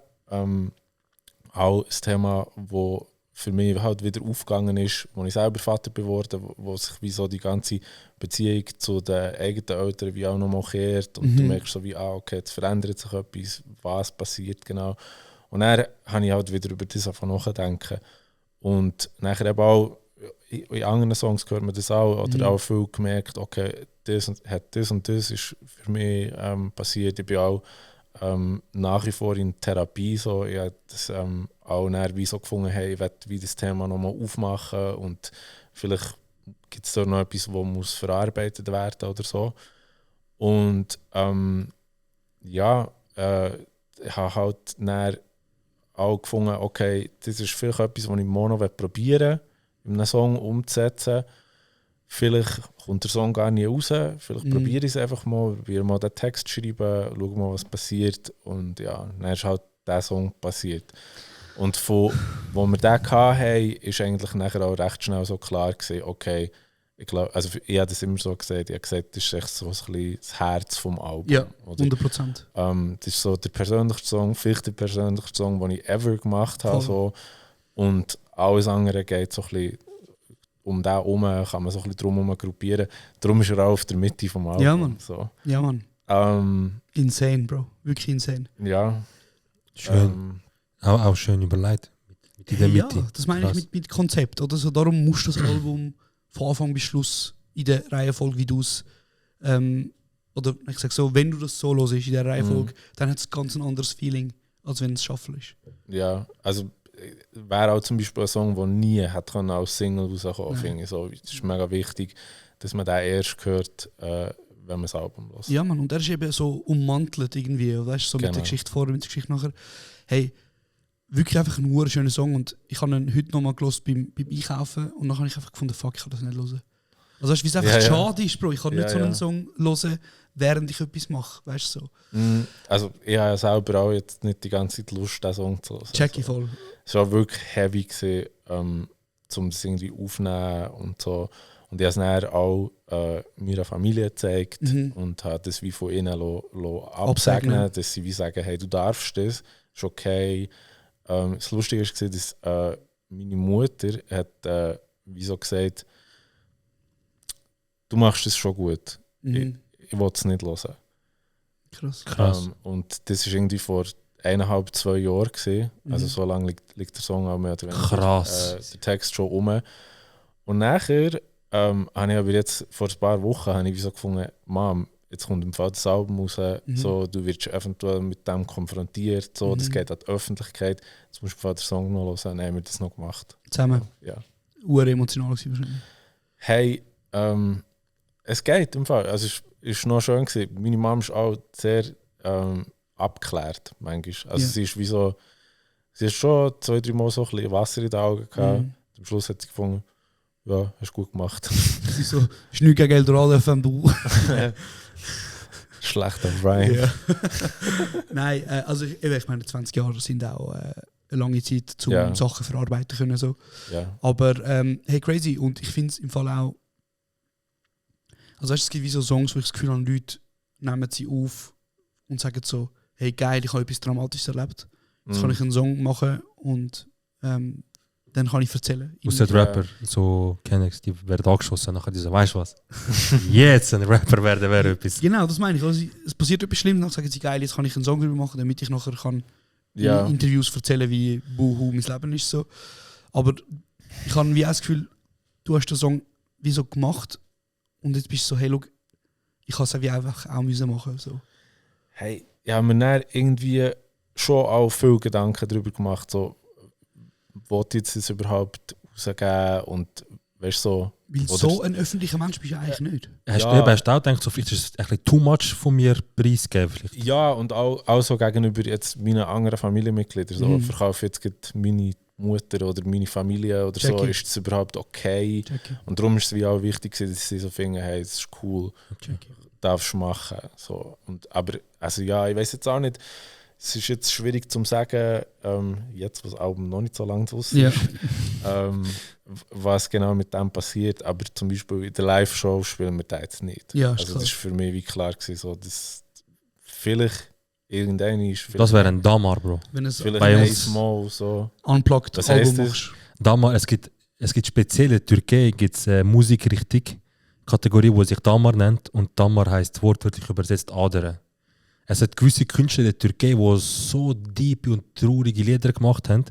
Auch ein Thema, das für mich halt wieder aufgegangen ist, als ich selber Vater geworden bin, wo sich wie so die ganze Beziehung zu den eigenen Eltern wie auch nochmal kehrt und du merkst so wie, okay, jetzt verändert sich etwas, was passiert genau. Und dann habe ich halt wieder über das nachdenken. Und nachher eben auch in anderen Songs hört man das auch, oder auch viel gemerkt, okay, das und das ist für mich passiert. Ich bin auch nach wie vor in Therapie, so, ich habe das auch wie so gefunden, hey, ich will wie das Thema nochmal aufmachen und vielleicht gibt es da noch etwas, das muss verarbeitet werden oder so. Und ich habe halt dann auch gefunden, okay, das ist vielleicht etwas, was ich mal noch probieren will, in einem Song umzusetzen. Vielleicht kommt der Song gar nicht raus, vielleicht probiere ich es einfach mal, probiere mal den Text schreiben, schaue mal, was passiert und ja, dann ist halt der Song passiert. Und von wo wir den hatten, ist eigentlich nachher auch recht schnell so klar gewesen, okay, ich glaube, also ich habe das immer so gesehen, ich habe gesagt, das ist echt so ein bisschen das Herz vom Album. Ja, oder? 100%. Das ist so der persönlichste Song, vielleicht der persönlichste Song, den ich ever gemacht habe. So. Und alles andere geht so ein bisschen um den herum, kann man so ein bisschen drum herum gruppieren. Darum ist er auch auf der Mitte vom Album. Ja, Mann. So. Ja, Mann. Insane, Bro. Wirklich insane. Ja. Schön. Auch schön überlegt. Mit in der Ja, Mitte. das meine ich mit Konzept. Oder so. Darum musst du das Album von Anfang bis Schluss in der Reihenfolge, wie du es oder ich sage so, wenn du das so hörst in der Reihenfolge, dann hat es ganz ein anderes Feeling, als wenn es Shuffle ist. Ja, also wäre auch zum Beispiel ein Song, der nie hat als Single rauskommen, finde ich. So, es ist mega wichtig, dass man den erst hört, wenn man das Album hört. Ja, Mann, und er ist eben so ummantelt irgendwie, weißt du, so mit der Geschichte vorher, mit der Geschichte nachher. Hey, wirklich einfach ein schöner Song und ich habe ihn heute nochmal gehört beim Einkaufen und dann habe ich einfach gefunden, fuck, ich kann das nicht hören. Also weißt du, wie es einfach schade ist, Bro, ich kann nicht so einen Song hören, während ich etwas mache, weißt du so. Also ich habe ja selber auch jetzt nicht die ganze Zeit Lust, diesen Song zu hören. Check ich voll. Es war wirklich heavy gewesen, um das irgendwie aufzunehmen und so. Und ich habe es dann auch meiner Familie gezeigt und habe das wie von ihnen absegnen, dass sie wie sagen, hey, du darfst das, ist okay. Das Lustige war, dass meine Mutter hat wie so gesagt, du machst das schon gut. Ich will es nicht hören. Krass. Und das war irgendwie vor 1,5-2 Jahren gewesen. Also so lange liegt der Song auch mehr oder weniger. Krass. Der Text schon rum. Und nachher habe ich aber jetzt vor ein paar Wochen habe ich wie so gefunden, Mom, jetzt kommt im Fall das Album raus, so, du wirst eventuell mit dem konfrontiert, so, das geht an die Öffentlichkeit, jetzt musst du im Fall den Song noch hören, dann haben wir das noch gemacht. Zusammen? Ja. Uremotional gewesen wahrscheinlich. Hey, es geht im Fall, also es war noch schön gewesen. Meine Mom ist auch sehr abgeklärt, manchmal. Also sie ist wie so, sie hat schon 2-3 Mal so ein bisschen Wasser in den Augen gehabt. Am Schluss hat sie gefunden, ja, hast du gut gemacht. Sie so, ist nichts gegen Eldorado FM, du. Schlechter Rhyme. Ja. Nein, also ich meine, 20 Jahre sind auch eine lange Zeit, um Sachen verarbeiten können. So. Ja. Aber hey, crazy. Und ich finde es im Fall auch, also weißt, es gibt wie so Songs, wo ich das Gefühl habe, Leute nehmen sie auf und sagen so, hey geil, ich habe etwas Dramatisches erlebt. Jetzt kann ich einen Song machen und dann kann ich erzählen. Aus den Rapper, so kenne ich, die werden angeschossen, nachher die so, weißt du was? Jetzt ein Rapper werden wäre etwas. Genau, das meine ich. Also, es passiert etwas Schlimmes, dann sagen sie, geil, jetzt kann ich einen Song darüber machen, damit ich nachher kann in Interviews erzählen, wie Buhu mein Leben ist. So. Aber ich habe wie auch das Gefühl, du hast den Song wie so gemacht und jetzt bist du so, hey, look, ich kann es wie einfach auch machen. So. Hey, ich habe mir dann irgendwie schon auch viel Gedanken darüber gemacht, so, wollte jetzt das überhaupt rausgeben und weißt so. Weil so ein öffentlicher Mensch bist du eigentlich nicht. Hast du auch gedacht, so, vielleicht ist es ein bisschen too much von mir preisgeben? Vielleicht? Ja, und auch so gegenüber jetzt meinen anderen Familienmitgliedern. So, verkaufe jetzt gerade meine Mutter oder meine Familie oder so, ist das überhaupt okay? Und darum ist es wie auch wichtig, dass sie so finden, hey, das ist cool, darfst du machen. So. Aber also ja, ich weiß jetzt auch nicht. Es ist jetzt schwierig zu sagen, jetzt, wo das Album noch nicht so lange draussen ist, was genau mit dem passiert. Aber zum Beispiel in der Live-Show spielen wir das jetzt nicht. Ja, also das war für mich wie klar gewesen, so, dass vielleicht irgendein ist. Das wäre ein Damar, Bro. Wenn es vielleicht bei ein uns Mal so. Unplugged Was Album heisst das? machst. Damar, es gibt spezielle in Türkei gibt's Musikrichtung, Kategorie, die sich Damar nennt. Und Damar heisst wortwörtlich übersetzt Adern. Es hat gewisse Künstler in der Türkei, die so deep und traurige Lieder gemacht haben,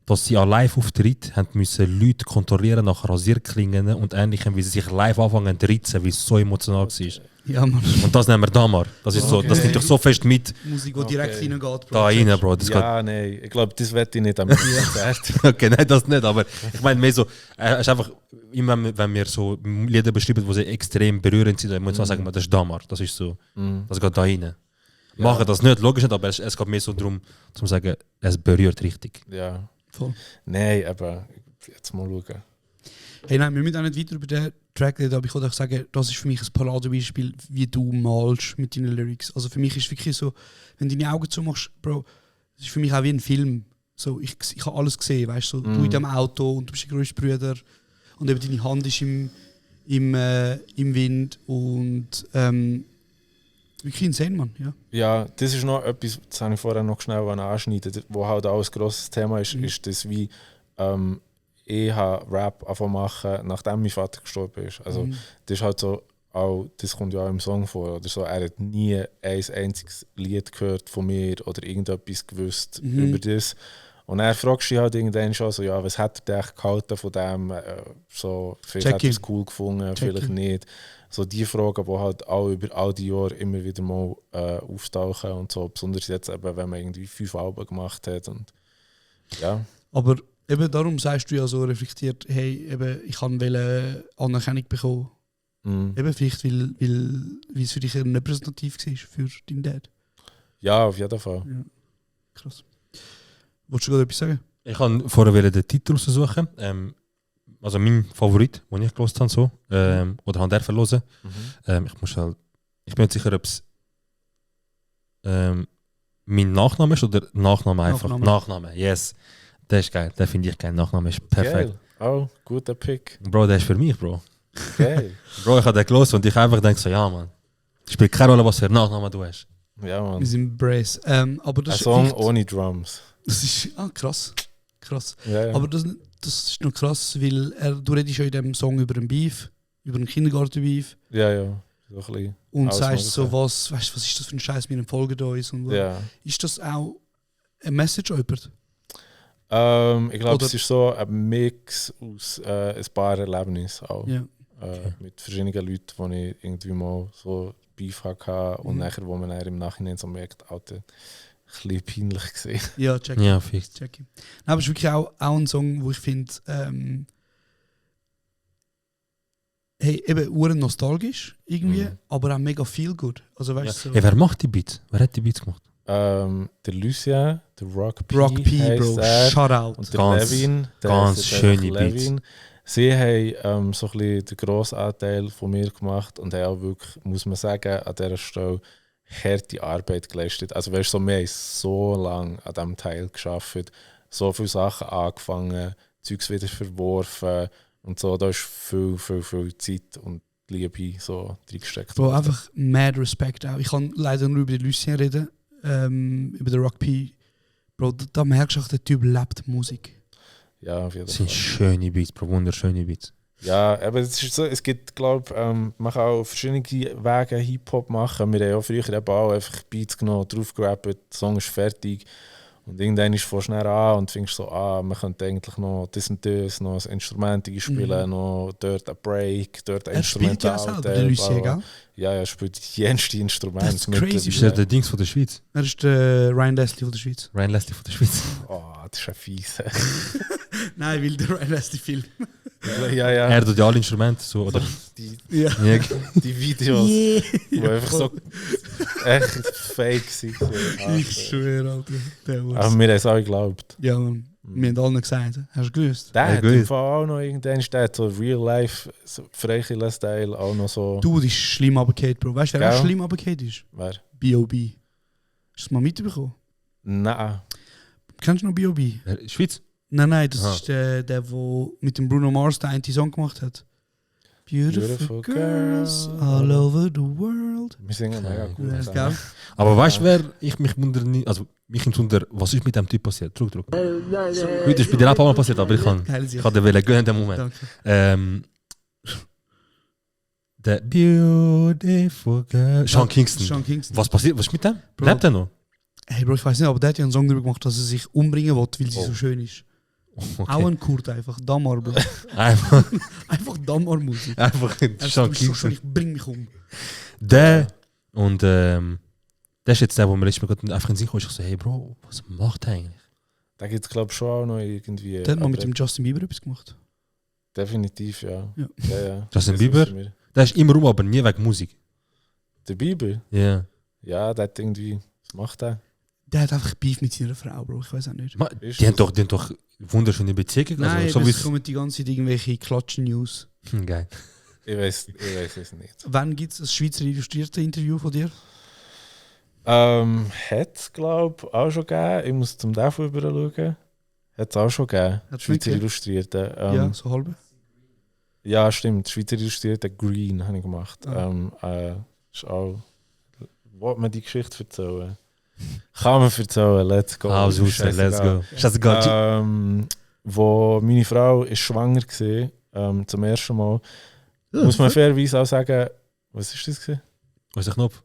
dass sie an Live-Auftritt müssen Leute kontrollieren nach Rasierklingen und Ähnlichem, wie sie sich live anfangen zu ritzen, weil es so emotional war. Ja, Mann. Und das nennen wir Damar. Das ist so, das nimmt dich so fest mit. Musik, die direkt reingeht, Bro. Da rein, Bro. Das Nein, ich glaube, das wette ich nicht am Konzert. Okay, nein, das nicht, aber ich meine mehr so, es ist einfach, immer wenn wir so Lieder beschreiben, die extrem berührend sind, dann muss man sagen, das ist Damar. Das ist so, das geht da rein. Machen das nicht, logisch nicht, aber es geht mehr so darum, zu sagen, es berührt richtig. Ja. Voll. Nein, aber jetzt mal schauen. Hey, nein, wir müssen auch nicht weiter über den Track reden, aber ich wollte auch sagen, das ist für mich ein Paradebeispiel, wie du malst mit deinen Lyrics. Also für mich ist es wirklich so, wenn du deine Augen zumachst, Bro, das ist für mich auch wie ein Film. So, ich habe alles gesehen, weißt du, so, du in dem Auto und du bist der grösste Bruder und eben deine Hand ist im Wind und wirklich insane, Mann. Ja, das ist noch etwas, das habe ich vorher noch schnell anschneiden, wo halt auch ein grosses Thema ist, ist das wie ich habe Rap angefangen machen, nachdem mein Vater gestorben ist. Also das ist halt so, auch, das kommt ja auch im Song vor, oder so, er hat nie ein einziges Lied gehört von mir oder irgendetwas gewusst über das. Und er fragt sich halt irgendwann schon so, ja, was hat er eigentlich gehalten von dem, so, vielleicht hat er es cool gefunden, vielleicht nicht. So die Fragen, die halt auch über all die Jahre immer wieder mal auftauchen und so, besonders jetzt eben, wenn man irgendwie 5 Alben gemacht hat und ja. Aber eben darum sagst du ja so reflektiert, hey, eben, ich wollte Anerkennung bekommen. Eben vielleicht, weil es für dich repräsentativ war für deinen Dad. Ja, auf jeden Fall. Ja. Krass. Wolltest du gerade etwas sagen? Ich kann vorher den Titel raussuchen. Also mein Favorit, den ich gehört habe, so, oder habe verloren. Ich bin nicht sicher, ob es mein Nachname ist oder Nachname einfach. Nachname, yes. Der ist geil, der finde ich geil. Nachname ist perfekt. Geil. Oh, guter Pick. Bro, der ist für mich, Bro. Geil. Bro, ich habe den gelesen und ich einfach denke so, ja, Mann. Spielt keine Rolle, was für Nachnamen du hast. Ja, Mann. Wir sind Brace. Aber Ein das Song ist ohne Drums. Das ist krass. Krass. Ja, ja. Aber das ist noch krass, weil du redest ja in dem Song über einen Beef, über einen Kindergarten-Beef Ja, ja. So ein bisschen und alles sagst so, Mögliche. was ist das für ein Scheiß, wir folgen uns und Ja. Ist das auch eine Message an jemand? Ich glaube, Oder- es ist so ein Mix aus ein paar Erlebnissen auch. Ja. Mit verschiedenen Leuten, die ich irgendwie mal so Beef hatte und Mhm. nachher, wo man dann im Nachhinein so merkt, Alter, ein bisschen peinlich gesehen. Ja, check. Ja, fix. Check. Nein, aber es ist wirklich auch ein Song, wo ich finde, hey, eben uren nostalgisch irgendwie, Mhm. aber auch mega viel gut. Also Ja. weißt du, so, Hey, wer macht die Beats? Wer hat die Beats gemacht? Der Lucien, der Rock P, Rock P, heisst Bro, er. Shoutout. Und der Ganz- Levin, der ganz heisst schöne einfach Beats. Sie haben so ein bisschen den grossen Anteil von mir gemacht und haben auch wirklich, muss man sagen, an dieser Stelle harte Arbeit geleistet. Also weißt du, so, wir haben so lange an diesem Teil gearbeitet, so viele Sachen angefangen, Zeugs wieder verworfen und so. Da ist viel Zeit und Liebe so reingesteckt. Bro, worden. einfach mad Respect auch. Ich kann leider nur über den Lucien reden, über den Rock P. Bro, da merkst du auch, der Typ lebt Musik. Ja, auf jeden Das sind Fall. schöne Beats, Bro, wunderschöne Beats. Ja, aber es ist so, es gibt, glaube ich, man kann auch auf verschiedene Wege Hip-Hop machen. Wir haben auch früher eben auch einfach Beats genommen, draufgerappt, der Song ist fertig. Und irgendwann ist du schnell an und findest so, man könnte eigentlich noch das und das, noch ein Instrument spielen, noch dort ein Break, dort ein Er spielt ja Instrumental. selber, der Lucien, gell? Ja, er spielt die jenste Instrumente. That's crazy, Ist der der Dings von der Schweiz? Er ist der Ryan Leslie von der Schweiz. Ryan Leslie von der Schweiz. Oh, das ist ein fies. Nein, weil der Ryan Leslie Film. Ja, ja. Er tut ja alle Instrumente so, oder? Die, Ja. Ja. die Videos, Yeah. die einfach so echt fake sind. Ich schwöre, Alter. Der Aber was. wir haben es auch geglaubt. Ja, Mann. Wir haben allen gesagt. Hast du gewusst? Der Ja, hat gut. im Fall auch noch irgendwann steht so Real Life, so Freikirchen-Style, auch noch so. Du, das ist schlimm runtergefallen, Bro. Weißt du, wer auch Gell? schlimm runtergefallen ist? Wer? B.O.B. Hast du es mal mitbekommen? Nein. Kennst du noch B.O.B.? Schweiz? Nein, das Aha. ist der mit dem Bruno Mars den einen Song gemacht hat. Beautiful girls all over the world. Wir singen mega gut. Ja, zusammen. gell? Aber weißt du, wer ich mich wundere nicht, also mich wundert, was ist mit dem Typ passiert? Zurück. Heute ist bei dir auch ein paar Mal passiert, aber ich kann den Willen gönnen in dem Moment. Danke. Der Beautiful Girl. Sean Kingston. Sean Kingston. Was passiert? Was ist mit dem? Bro. Lebt er noch? Hey Bro, ich weiß nicht, aber der hat ja einen Song darüber gemacht, dass er sich umbringen will, weil sie so schön ist. Okay. Auch ein Kurt einfach. Damar, Bro. Einfach, Einfach Damar-Musik. einfach Er ist Sean so schön, Kingston. ich bring mich um. Der und der ist jetzt der, wo mir letztes Mal gerade einfach in den Sinn kam. Ich so, hey Bro, was macht er eigentlich? Da gibt es, glaube ich, schon auch noch irgendwie. Der hat mal aber mit dem Justin Bieber etwas gemacht. Definitiv, ja. Ja. Ja. Justin Das Bieber? wissen wir. Der ist immer rum, aber nie wegen Musik. Der Bieber? Ja. Ja, der hat irgendwie. Was macht der? Der hat einfach Beef mit seiner Frau, Bro. Ich weiß auch nicht. Ist Die haben das? doch wunderschöne Beziehungen. Nein, Also, so es wie's- kommen die ganze Zeit irgendwelche Klatschen-News. Geil. Ich weiß es nicht. Wann gibt es ein Schweizer illustrierte Interview von dir? Hat es, glaube ich, auch schon gegeben. Ich muss zum Defu über schauen. Hat es auch schon gegeben. Hat's Schweizer wirklich? Illustrierte. Ja, so halbe. Ja, stimmt. Schweizer Illustrierte Green habe ich gemacht. Ah. Ist auch. Wollte man die Geschichte erzählen? Kann man erzählen, let's go. Also, let's go. Scheißegal. Wo meine Frau ist schwanger war, zum ersten Mal, muss man fairerweise auch sagen, was ist das gewesen? Was ist der Knopf?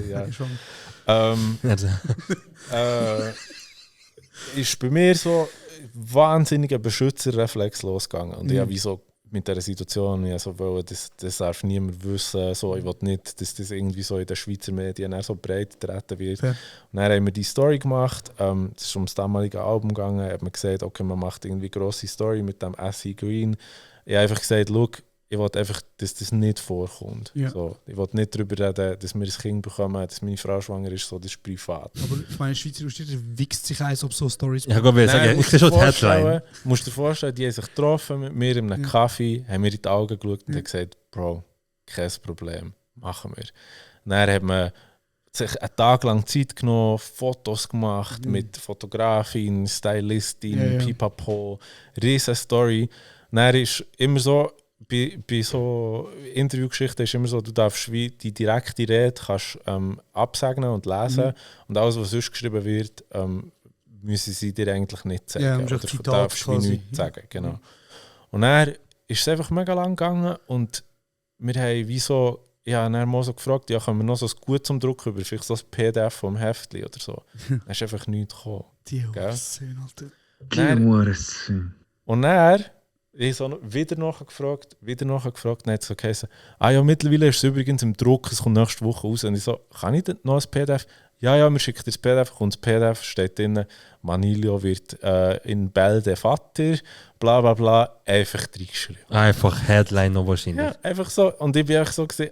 Ja. Schon. Ist bei mir so wahnsinniger Beschützerreflex losgegangen. Und ich Mhm. habe wie so mit dieser Situation, ich so wollte, das darf niemand wissen. So, ich will nicht, dass das irgendwie so in den Schweizer Medien eher so breit getreten wird. Fair. Und dann haben wir die Story gemacht. Es ist um das damalige Album gegangen. Hat man gesagt, okay, man macht irgendwie eine grosse Story mit dem S.E. Green. Ich habe einfach gesagt, look, ich will einfach, dass das nicht vorkommt. Ja. So, ich will nicht darüber reden, dass wir ein Kind bekommen, dass meine Frau schwanger ist, so, das ist privat. Aber ich meine, Schweizer Illustrierte wichst sich eins, ob so Stories Ich kann sagen, ich sehe schon die Headline. Du musst dir vorstellen, die haben sich getroffen mit mir in einem Kaffee, haben mir in die Augen geschaut und haben gesagt, Bro, kein Problem, machen wir. Und dann hat man sich einen Tag lang Zeit genommen, Fotos gemacht mit Fotografin, Stylistin, Ja, ja. Pipapo, riesen Story. Und Dann ist immer so, bei so Interviewgeschichten ist immer so, du darfst wie die direkte Rede kannst, absegnen und lesen und alles, was sonst geschrieben wird, müssen sie dir eigentlich nicht sagen. Ja, oder du darfst wie nichts sagen. Genau. Und dann ist es einfach mega lang gegangen und wir haben wie so, ja, dann mal so gefragt, ja, können wir noch so ein Gut zum Druck über, vielleicht so ein PDF vom Heftli oder so. Dann ist einfach nichts gekommen. Die Gell? Hurensohn, Alter. Und dann ich so wieder nachgefragt, dann hat es so geheißen, ja, mittlerweile ist es übrigens im Druck, es kommt nächste Woche raus. Und ich so, kann ich denn noch ein PDF? Ja, wir schicken dir das PDF, kommt das PDF, steht drin, Manilio wird in Bälde Vater, bla bla bla, einfach reingeschrieben. Einfach Headline noch wahrscheinlich. Ja, einfach so. Und ich bin einfach so gesehen,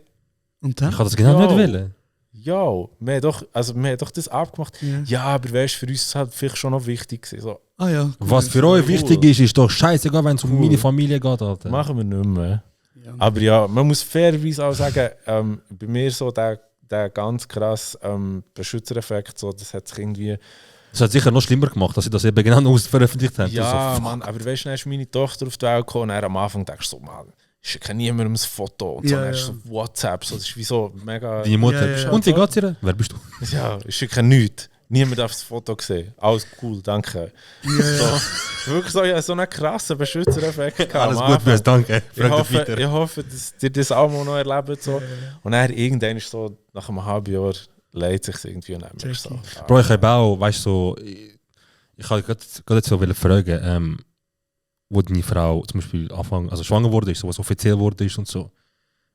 Und dann? Ich kann das genau Ja. nicht wollen. ja, wir haben doch das abgemacht. Ja, aber weißt du, für uns ist es halt vielleicht schon noch wichtig gewesen. So, Ah ja. Was für euch wichtig ist doch scheißegal, wenn es um meine Familie geht, Alter. machen wir nicht mehr. Ja. Aber ja, man muss fairerweise auch sagen, bei mir so der ganz krass Beschützereffekt, so, das hat sich irgendwie... Das hat sicher noch schlimmer gemacht, dass sie das eben genau aus veröffentlicht haben. Ja, so, Mann, aber weißt du, dann ist meine Tochter auf die Welt gekommen und dann am Anfang denkst du so, Mann, ich schicke niemandem ein Foto und so, Ja, dann ja. hast du so WhatsApp, so, das ist wie so mega... Deine Mutter. Ja, ja. Und wie geht's dir? Wer bist du? Ja, ich schicke nichts. Niemand darf das Foto sehen. Alles cool, danke. So, wirklich so, ja, so einen krassen Beschützereffekt gehabt am Anfang. danke. Ich hoffe, dass ihr das auch mal noch erlebt. So. Und dann irgendwann ist so, nach einem halben Jahr leidet sich irgendwie und dann merkst du so. Bro, ich habe auch, weißt du, so, ich habe gerade jetzt so fragen, wo deine Frau zum Beispiel also schwanger wurde, so was offiziell wurde ist und so.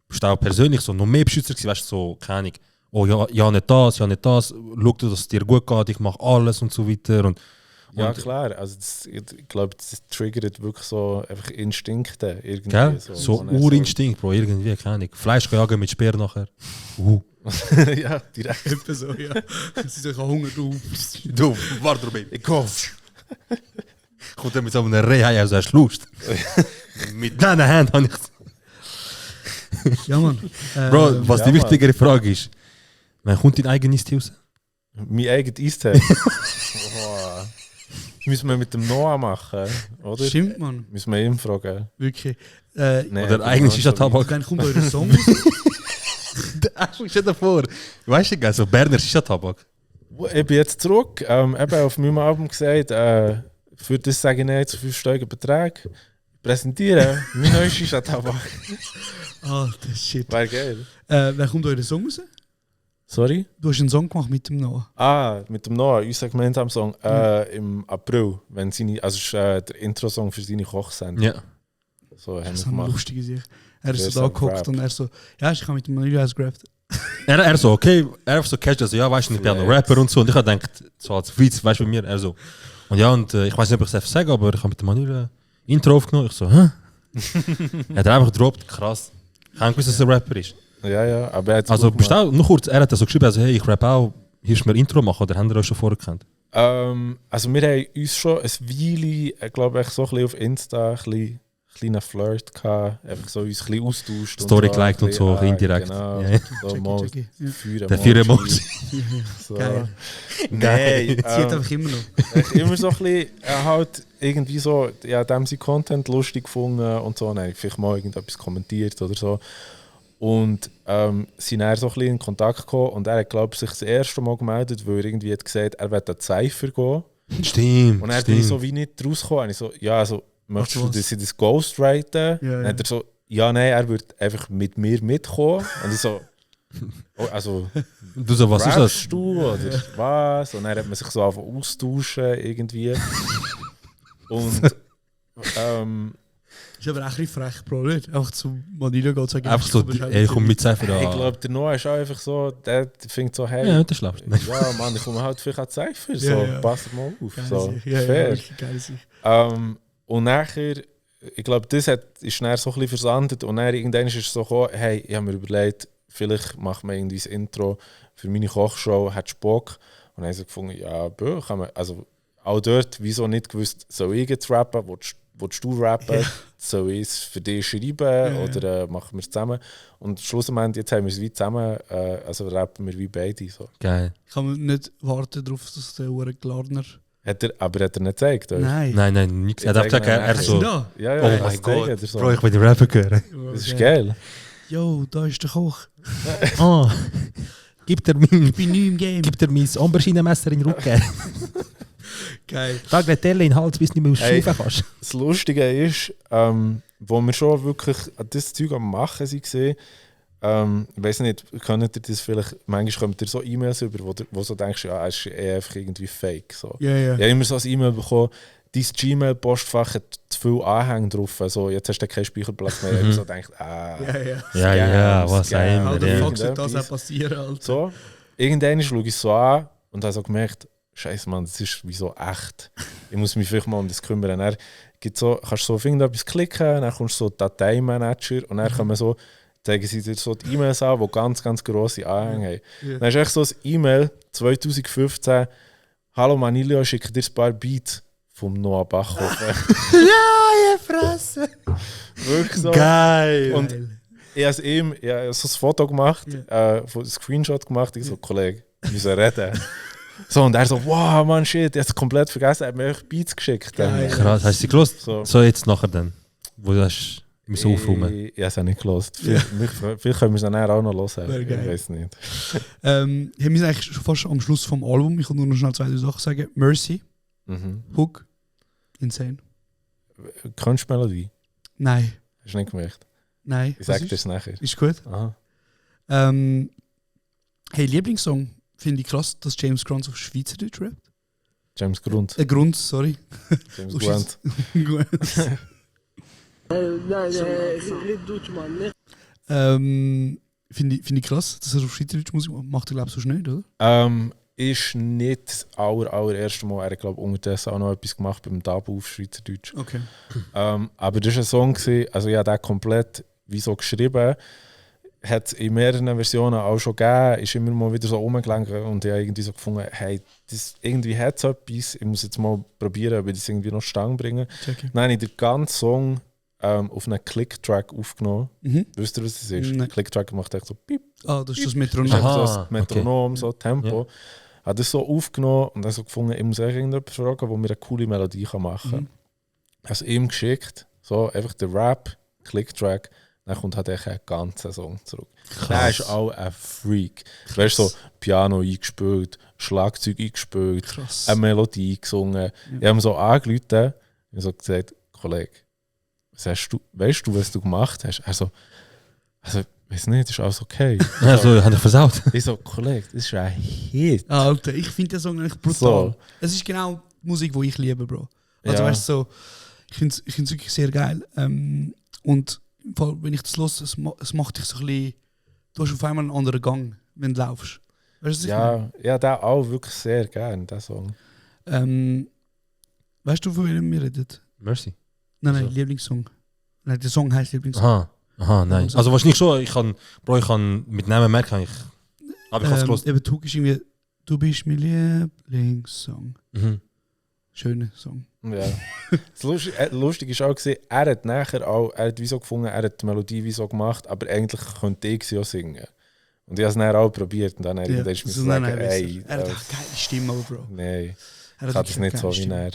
Bist du auch persönlich so noch mehr Beschützer gewesen, weißt du, so, keine Ahnung, oh ja, nicht das, schau dir, dass es dir gut geht, ich mache alles und so weiter. Und Ja, klar. Also ich glaube, das triggert wirklich so einfach Instinkte irgendwie. gell? So Urinstinkt, Bro, irgendwie, keine Ahnung. Fleisch jagen mit Speer nachher. Ja, direkt. Etwa so, ja. Sie sagen, Hunger, du. Du, warte drauf, Baby. Ich hoffe. Kommt er mit so einem Rehei aus, hast du Lust? Mit deiner Hand habe ich... Ja, Mann. Bro, was ja, die Mann. wichtigere Frage ist, wann kommt dein eigenes Tee raus? Mein eigenes Eistee. Oh. Müssen wir mit dem Noah machen, oder? Stimmt, Mann. Müssen wir ihn fragen. Wirklich. Nee, Oder das eigenes ist noch Shisha-Tabak? Wann kommt euer Song raus? Stell dir vor, weißt du, so Berner Shisha-Tabak. Ich bin jetzt zurück. Eben auf meinem Album gesagt, für das sage ich nicht zu 5-stelligen Beträgen. Präsentieren, mein neues Shisha-Tabak. Alter, shit. Wäre geil. Wann kommt euer Song raus? Sorry? Du hast einen Song gemacht mit dem Noah. Mit dem Noah, unser gemeinsamer Song, im April. Wenn seine, also ist der Intro-Song für seine Kochsendung. Ja. So haben Das wir ist eine gemacht. lustige Sache. Er ist Der so da ist am gehockt Rap. und er so, ja, ich kann mit dem Manila gerappt. Er so, okay, er so catcht, also ja, weißt du, ich bin ein Rapper und so. Und ich habe gedacht, so als Witz, weißt du, bei mir, er so. Und ja, und ich weiß nicht, ob ich es einfach sage, aber ich habe mit dem Manuel Intro aufgenommen. Ich so, hä? Er hat einfach gedroppt, krass. Ich habe gewusst, dass er ein Rapper ist. Ja, aber er hat Also, bist du noch kurz, er hat so geschrieben, also hey, ich rap auch, hilfst du mir Intro machen, oder haben wir euch schon vorher gekannt? Also wir haben uns schon ein Weile, glaube ich, so ein bisschen auf Insta ein kleinen Flirt gehabt, einfach so uns ein bisschen austauscht. Story und so, geliked und so, ein bisschen, indirekt. Genau, Ja. so mal Checki. Ja. Feuer-Emoji. Der 4-Emoji. So. Geil. Nein, Zieht einfach immer noch. ich immer so ein bisschen halt irgendwie so, ja, dem sie Content lustig gefunden und so, dann habe ich vielleicht mal irgendetwas kommentiert oder so. Und sind dann so ein bisschen in Kontakt gekommen und er hat, glaube ich, sich das erste Mal gemeldet, weil er irgendwie hat gesagt, er will an Cypher gehen. Stimmt, Und dann bin ich stimmt. so wie nicht rausgekommen. Und ich so, ja, also, möchtest Ach, du was? das in das Ghostwriten? Ja, Dann ja. hat er so, ja, nein, er würde einfach mit mir mitkommen. Und ich so, oh, also, Du so, was ist das? rappst du oder was? Und dann hat man sich so einfach austauschen irgendwie. Und Ist aber auch ein bisschen frech, Bro, nicht? Einfach zu Manila gehen und sagen, Einfach so, ey, komm mit Cypher ich an. glaube, der Noah ist auch einfach so, der findet so, hey, Ja, das schlaft. ja, Mann, ich komme halt vielleicht an Cypher, so, Ja, ja. pass mal auf. So, Ja, fair. wirklich geil sich. Und nachher, ich glaube, das ist dann so ein bisschen versandet und dann irgendwann ist es so gekommen, hey, ich habe mir überlegt, vielleicht machen wir irgendwie das Intro für meine Kochshow, hättest du Bock? Und dann habe ich so gefunden, ja, kann man, also auch dort, wieso nicht gewusst, soll ich jetzt rappen, willst du rappen, soll ich es für dich schreiben oder machen wir es zusammen? Und schlussendlich, jetzt haben wir es wie zusammen, also rappen wir wie beide. So. Geil. Ich kann nicht warten darauf, dass der Uhren Glarner Hat er nicht gezeigt? Oder? Nein. Nichts. Er hat einfach gesagt, er Hast so. du da? Ja, Oh er mein hat Gott, gezeigt, so. Bro, ich will die Rapper hören. Das ist geil. Jo, da ist der Koch. Oh, gibt er Ich mein bin neu im Game. Auberginenmesser in den Rücken. Geil. Da geht der in den Hals, bis du nicht mehr Hey. ausschauen kannst. Das Lustige ist, wo wir schon wirklich an das Zeug am Machen waren, ich weiß nicht, könnt ihr das vielleicht, manchmal kommt ihr so E-Mails über, wo so denkst, ja, es ist einfach irgendwie fake. So. Ja. Ich habe immer so ein E-Mail bekommen, dein Gmail-Postfach hat zu viel Anhänge drauf, also jetzt hast du keinen Speicherplatz mehr. Ich habe so gedacht, Ja, was auch immer. How the Ja. fuck sollte das auch passieren, Alter? So, irgendwann schaue ich so an und habe so gemerkt, Scheiße, Mann, das ist wie so echt. Ich muss mich vielleicht mal um das kümmern. Dann kannst du so auf irgendetwas klicken, dann kommst du so Dateimanager und dann kommen so, zeigen sie dir so die E-Mails an, die ganz, ganz grosse Anhänge haben. Ja. Dann ist echt so ein E-Mail 2015, «Hallo Manilio, ich schicke dir ein paar Beats vom Noah Bachhofen.» Fresse! Wirklich so. Geil! Und ich habe ihm so ein Foto gemacht, ein Screenshot gemacht, ich so, Kollege, wir müssen reden. So, und er so, wow, Mann, shit, ich habe es komplett vergessen, er hat mir echt Beats geschickt. Dann. Krass, hast du sie gelost? So. So jetzt nachher dann. Wo du hast im aufräumen. Ich habe es auch nicht gelost. Vielleicht können wir es dann auch noch hören. Wäre geil. Ich weiß nicht. Wir sind eigentlich schon fast am Schluss vom Album. Ich kann nur noch schnell 2 Sachen sagen. Mercy, Hook, Insane. Kennst du Melodie? Nein. Hast du nicht gemerkt? Nein. Ich Was sage dir ist? es nachher. Ist gut. Aha. Hey, Lieblingssong. Finde ich krass, dass James Grant auf Schweizerdeutsch rappt. James Grund. Grund, sorry. James Oh, Grant. Finde ich krass, dass er auf Schweizerdeutsch Musik macht. Er glaube ich so schnell, oder? Ist nicht das allererste Mal. Er hat, glaube ich, unterdessen auch noch etwas gemacht beim Dabu auf Schweizerdeutsch. Okay. Aber das war ein Song, also ich habe den komplett wie so geschrieben. Hat es in mehreren Versionen auch schon gegeben, ist immer mal wieder so rumgelenkt und ich habe irgendwie so gefunden, hey, das irgendwie hat es etwas, ich muss jetzt mal probieren, ob ich das irgendwie noch Stange bringe. Checke. Nein, ich habe den ganzen Song auf einen Click-Track aufgenommen. Wisst ihr, was das ist? Nein. Click-Track macht echt so piep, Ah, das ist das das Metronom. ist Aha. einfach so ein Metronom, so Tempo. Habe das so aufgenommen und dann so gefunden, ich muss irgendjemanden fragen, der mir eine coole Melodie machen kann. Also ihm geschickt, so einfach der Rap, Click-Track, dann kommt halt echt ein ganzer Song zurück. Der ist auch ein Freak. Weißt du, so Piano eingespielt, Schlagzeug eingespielt, Krass. eine Melodie gesungen. Ich habe ihn so angerufen und so gesagt, Kollege, weißt du, was du gemacht hast? Also, weiß nicht, ist alles okay. Also, habe ich versaut. Ich so, Kollege, das ist ein Hit. Alter, ich finde den Song eigentlich brutal. Es ist genau die Musik, die ich liebe, Bro. Also Ja. weißt du, so, ich finde es wirklich sehr geil. Und im Fall, wenn ich das los, es macht dich so ein bisschen, du hast auf einmal einen anderen Gang, wenn du laufst. Weißt du, was ich meine? Ja, den auch wirklich sehr gerne, den Song. Weißt du, von wem wir reden? Merci. Nein, Also. Lieblingssong. Nein, der Song heißt Lieblingssong. Aha, nein. Also wahrscheinlich schon, ich kann mit Namen merken, aber ich habe es gelost. Eben, Hook ist irgendwie, du bist mein Lieblingssong. Schöner Song. Ja. Das Lustige ist auch, er hat nachher auch, er hat wie so gefunden, er hat die Melodie wie so gemacht, aber eigentlich könnte ich sie auch singen. Und ich habe es dann auch probiert und dann irgendwann ist mir so, zu sagen, nein, ey, er hat eine geile Stimme, aber Bro. nein, Er ich hat kann das wirklich nicht eine so geile wie Stimme. er.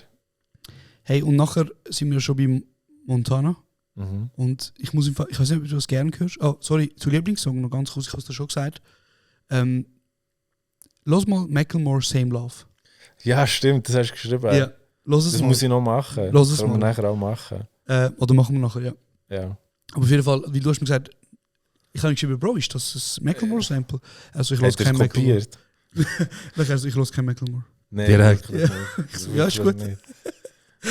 Hey, und nachher sind wir schon bei Montana. Mhm. Und ich muss ich weiß nicht, ob du das gerne hörst. Oh, sorry, zu Lieblingssong noch ganz kurz, ich habe es dir schon gesagt. Los mal Macklemore Same Love. Ja, stimmt, das hast du geschrieben. Ja, los es Das mal. muss ich noch machen. Los es das können wir mal. nachher auch machen. Oder machen wir nachher, ja. Ja. Aber auf jeden Fall, wie du hast mir gesagt, ich habe geschrieben, Bro, ist das ein Macklemore-Sample? Also ich Hast los du kein das Macklemore. kopiert? Also ich los kein Macklemore. Nein, Direkt. wirklich nicht. So, ja, ist Wirklich gut. nicht.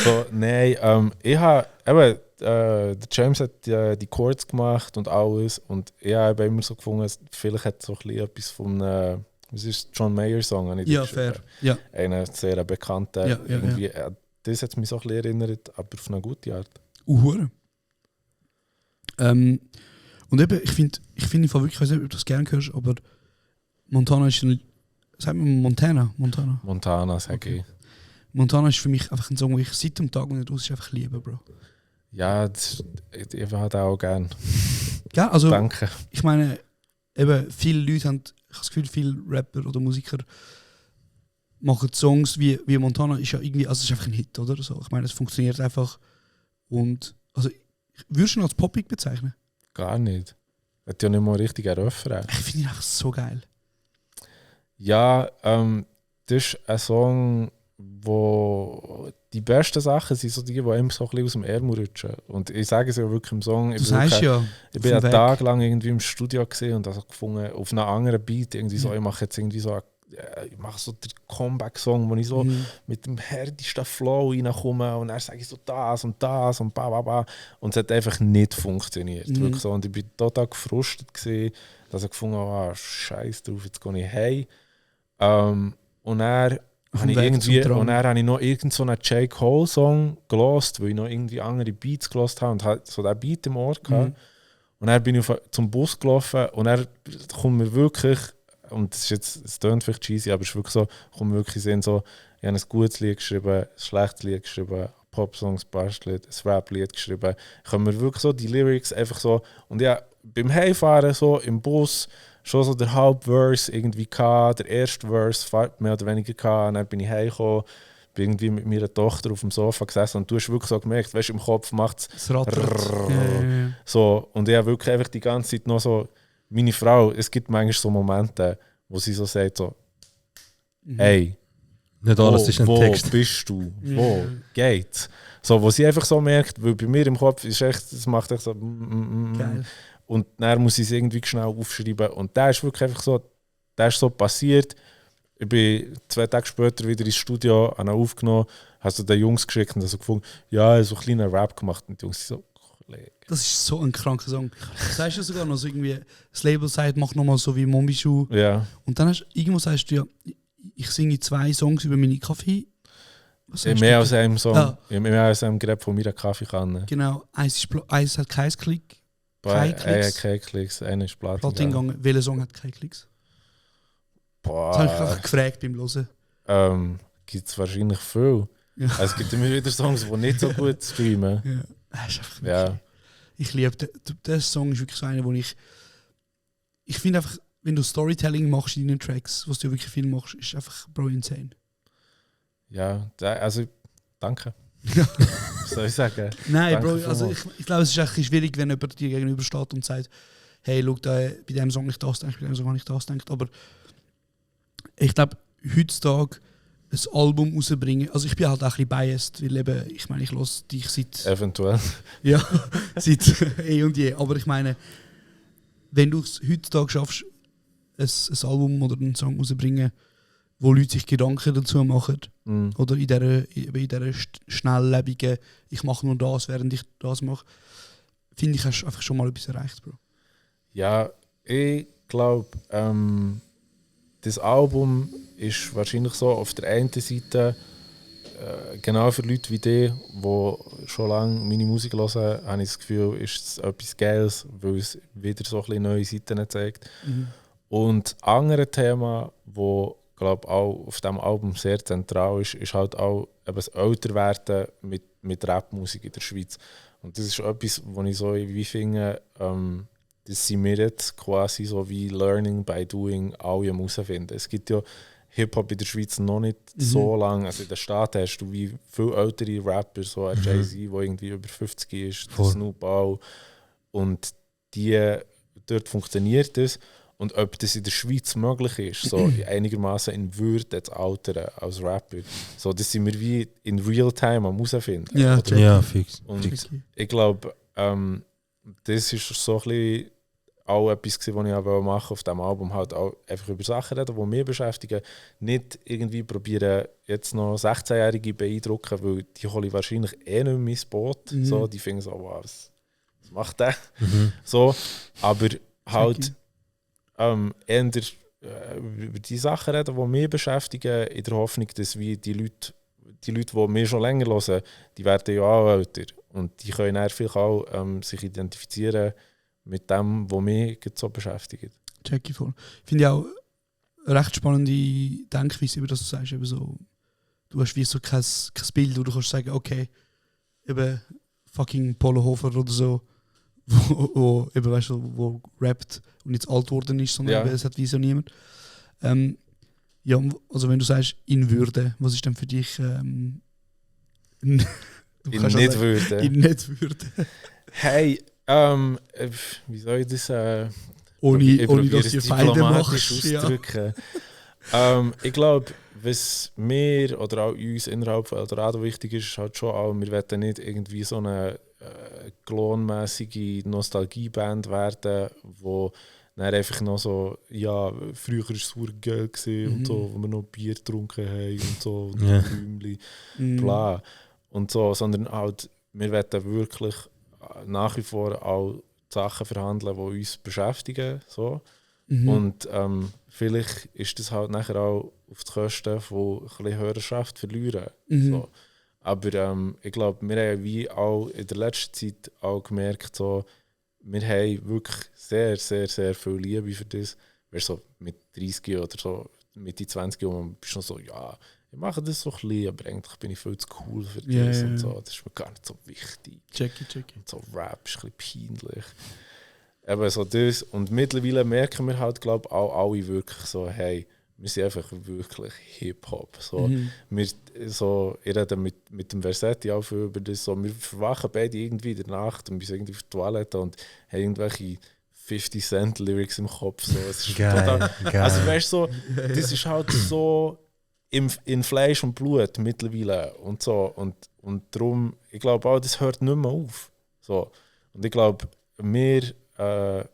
So, nein, ich habe, eben, der James hat die Chords gemacht und alles und ich habe immer so gefunden, vielleicht hat so ein bisschen etwas von einem, was ist John Mayer Song? habe ich Ja, geschrieben. fair. Ja. Einen sehr bekannten. Ja, irgendwie, das hat mich so ein bisschen erinnert, aber auf eine gute Art. Hure. Und eben, ich finde im Fall wirklich, ich weiß nicht, ob du das gerne hörst, aber Montana ist ein, sagt man Montana? Montana, sage ich. Montana ist für mich einfach ein Song, wo ich seit dem Tag, wo ich raus ist, einfach liebe, Bro. Ja, ich habe den auch gerne. Ja, also Danke. ich meine, eben viele Leute haben, ich habe das Gefühl, viele Rapper oder Musiker machen Songs wie Montana, ist ja irgendwie, also es ist einfach ein Hit, oder? So, ich meine, es funktioniert einfach. Und, also, würdest du ihn als poppig bezeichnen? Gar nicht. Hat ja nicht mal richtig einen Refrain. Ich finde ihn einfach so geil. Ja, das ist ein Song, wo die besten Sachen sind so die einem so ein bisschen aus dem Ärmel rutschen. Und ich sage es ja wirklich im Song. Du sagst ja. Ich bin einen Tag lang irgendwie im Studio gesehen und also gefunden, auf einem anderen Beat irgendwie so, ich mache jetzt irgendwie so ich mache so den Comeback-Song, wo ich so mit dem härtesten Flow reinkomme und dann sage ich so das und ba, ba, ba. Und es hat einfach nicht funktioniert. Wirklich so. Und ich bin total gefrustet gewesen, dass ich gefunden habe, scheiß drauf, jetzt gehe ich heim. Und dann habe ich noch irgend so einen J. Cole-Song gelost, weil ich noch irgendwie andere Beats gelost habe und halt so diesen Beat im Ohr gehabt. Und dann bin ich zum Bus gelaufen und dann kommt mir wirklich, und das ist jetzt, es klingt vielleicht cheesy, aber es ist wirklich so, kommt mir wirklich sehen, so, ich habe ein gutes Lied geschrieben, ein schlechtes Lied geschrieben, Pop-Songs, Bastlied, ein Rap-Lied geschrieben. Ich habe mir wirklich so die Lyrics einfach so, und ja, beim Heimfahren so im Bus schon so der Hauptverse irgendwie gehabt, der erste Verse mehr oder weniger gehabt, und dann bin ich heimgekommen, bin irgendwie mit meiner Tochter auf dem Sofa gesessen und du hast wirklich so gemerkt, weißt du, im Kopf macht es so, und ich habe wirklich einfach die ganze Zeit noch so, meine Frau, es gibt manchmal so Momente, wo sie so sagt so, hey, nicht alles ist ein Text. Wo bist du? Wo geht's? So, wo sie einfach so merkt, weil bei mir im Kopf ist echt, das macht echt so Geil. und dann muss ich es irgendwie schnell aufschreiben und da ist wirklich einfach so, das ist so passiert. Ich bin 2 Tage später wieder ins Studio, habe ihn aufgenommen, habe so den Jungs geschickt und so gefunden, ja, so einen kleinen Rap gemacht und die Jungs so, das ist so ein kranker Song. Das heißt ja sogar noch so irgendwie, das Label sagt, mach nochmal so wie Mombishu. Ja. Und dann irgendwo sagst du ja, ich singe 2 Songs über meine Kaffee. Mehr als einem Song, mehr als einem Grab von meiner Kaffeekanne. Genau, eins hat keinen Klick. Keine Klicks, einer ist Platin gegangen. Welcher Song hat keine Klicks? Boah. Das habe ich einfach gefragt beim Hören. Gibt es wahrscheinlich viel. Ja. Also es gibt immer wieder Songs, die nicht so gut streamen. Ja. Das ist einfach ja. Ich liebe der Song, ist wirklich so einer, wo ich finde einfach, wenn du Storytelling machst in deinen Tracks, was du ja wirklich viel machst, ist einfach bro insane. Ja, also danke. Was soll ich sagen? Nein, danke Bro, also ich glaube, es ist echt schwierig, wenn jemand dir gegenübersteht und sagt, hey, schau, bei dem Song nicht das denkt, bei dem Song nicht das denkt. Aber ich glaube, heutzutage ein Album rausbringen, also ich bin halt auch ein bisschen biased, weil eben, ich meine, ich höre dich seit... Eventuell. Ja, seit eh und je. Aber ich meine, wenn du es heutzutage schaffst, ein Album oder einen Song rauszubringen, wo Leute sich Gedanken dazu machen, oder in dieser schnelllebigen, ich mache nur das, während ich das mache, finde ich, hast du einfach schon mal etwas erreicht, Bro. Ja, ich glaube, das Album ist wahrscheinlich so auf der einen Seite genau für Leute wie die schon lange meine Musik hören, habe ich das Gefühl, ist es etwas Geiles, weil es wieder so ein bisschen neue Seiten zeigt. Und das andere Thema, das glaube auch auf diesem Album sehr zentral ist halt auch eben das Älterwerden mit Rapmusik in der Schweiz. Und das ist etwas, wo ich so wie finde, das sind wir jetzt quasi so wie Learning by Doing alle herausfinden. Es gibt ja Hip-Hop in der Schweiz noch nicht so lange. Also in den Staaten hast du wie viel ältere Rapper, so ein Jay-Z, der irgendwie über 50 ist, Snoop auch. Und dort funktioniert das. Und ob das in der Schweiz möglich ist, so einigermaßen in Würde zu altern als Rapper, so, das sind wir wie in Real-Time am herausfinden. Ja, fix. Und ich glaube, das ist so ein bisschen auch etwas, was ich auch machen auf diesem Album, halt auch einfach über Sachen reden, die mich beschäftigen. Nicht irgendwie probieren, jetzt noch 16-Jährige beeindrucken, weil die hole ich wahrscheinlich eh nicht mehr ins Boot. So, die finden so, wow, was macht der? So, aber halt eher über die Sachen reden, die mich beschäftigen, in der Hoffnung, dass wie die Leute, die mich schon länger hören, die werden ja auch älter. Und die können dann vielleicht auch sich identifizieren mit dem, was mich so beschäftigt. Check ich voll. Ich finde ja auch eine recht spannende Denkweise, über das du sagst. Eben so, du hast wie so kein Bild, wo du kannst sagen, okay, eben fucking Polo Hofer oder so, wo eben, weißt du, wo rappt und jetzt alt geworden ist, sondern eben, es hat wie so niemand. Ja, also wenn du sagst, in Würde, was ist denn für dich In nicht Würde. In nicht Würde. Hey, wie soll ich das Ohne probiere dass es du Feinde diplomatisch machst. Ja. auszudrücken. Ich glaube, was mir oder auch uns innerhalb von Eldorado wichtig ist, ist halt schon auch, wir wollen nicht irgendwie so eine klonmäßige Nostalgieband werden, wo dann einfach noch so, ja, früher war es sauer geil und so, wo wir noch Bier getrunken haben und so, und Ja. Räumchen, bla. Und so, sondern halt, wir wollen wirklich nach wie vor auch Sachen verhandeln, die uns beschäftigen. So. Und vielleicht ist das halt nachher auch auf die Kosten von ein bisschen Hörerschaft verlieren. So. Aber ich glaube, wir haben wie auch in der letzten Zeit auch gemerkt, so, wir haben wirklich sehr, sehr, sehr viel Liebe für das. Weißt, so mit 30 oder so, Mitte 20 Jahren bist du noch so, ja, ich mache das so ein bisschen, aber eigentlich bin ich viel zu cool für das und so. Das ist mir gar nicht so wichtig. Checky. Und so Rap ist ein bisschen peinlich. Eben so das. Und mittlerweile merken wir halt, glaube ich, auch alle wirklich so, hey, wir sind einfach wirklich Hip-Hop. So, wir, so, ich rede mit dem Versetti auch viel über das. So, wir verwachen beide irgendwie in der Nacht und wir sind irgendwie auf der Toilette und haben irgendwelche 50 Cent Lyrics im Kopf. So. Es ist Geil. also weißt du, so, das ist halt so in Fleisch und Blut mittlerweile und so. Und darum, ich glaube auch, das hört nicht mehr auf. So. Und ich glaube, wir haben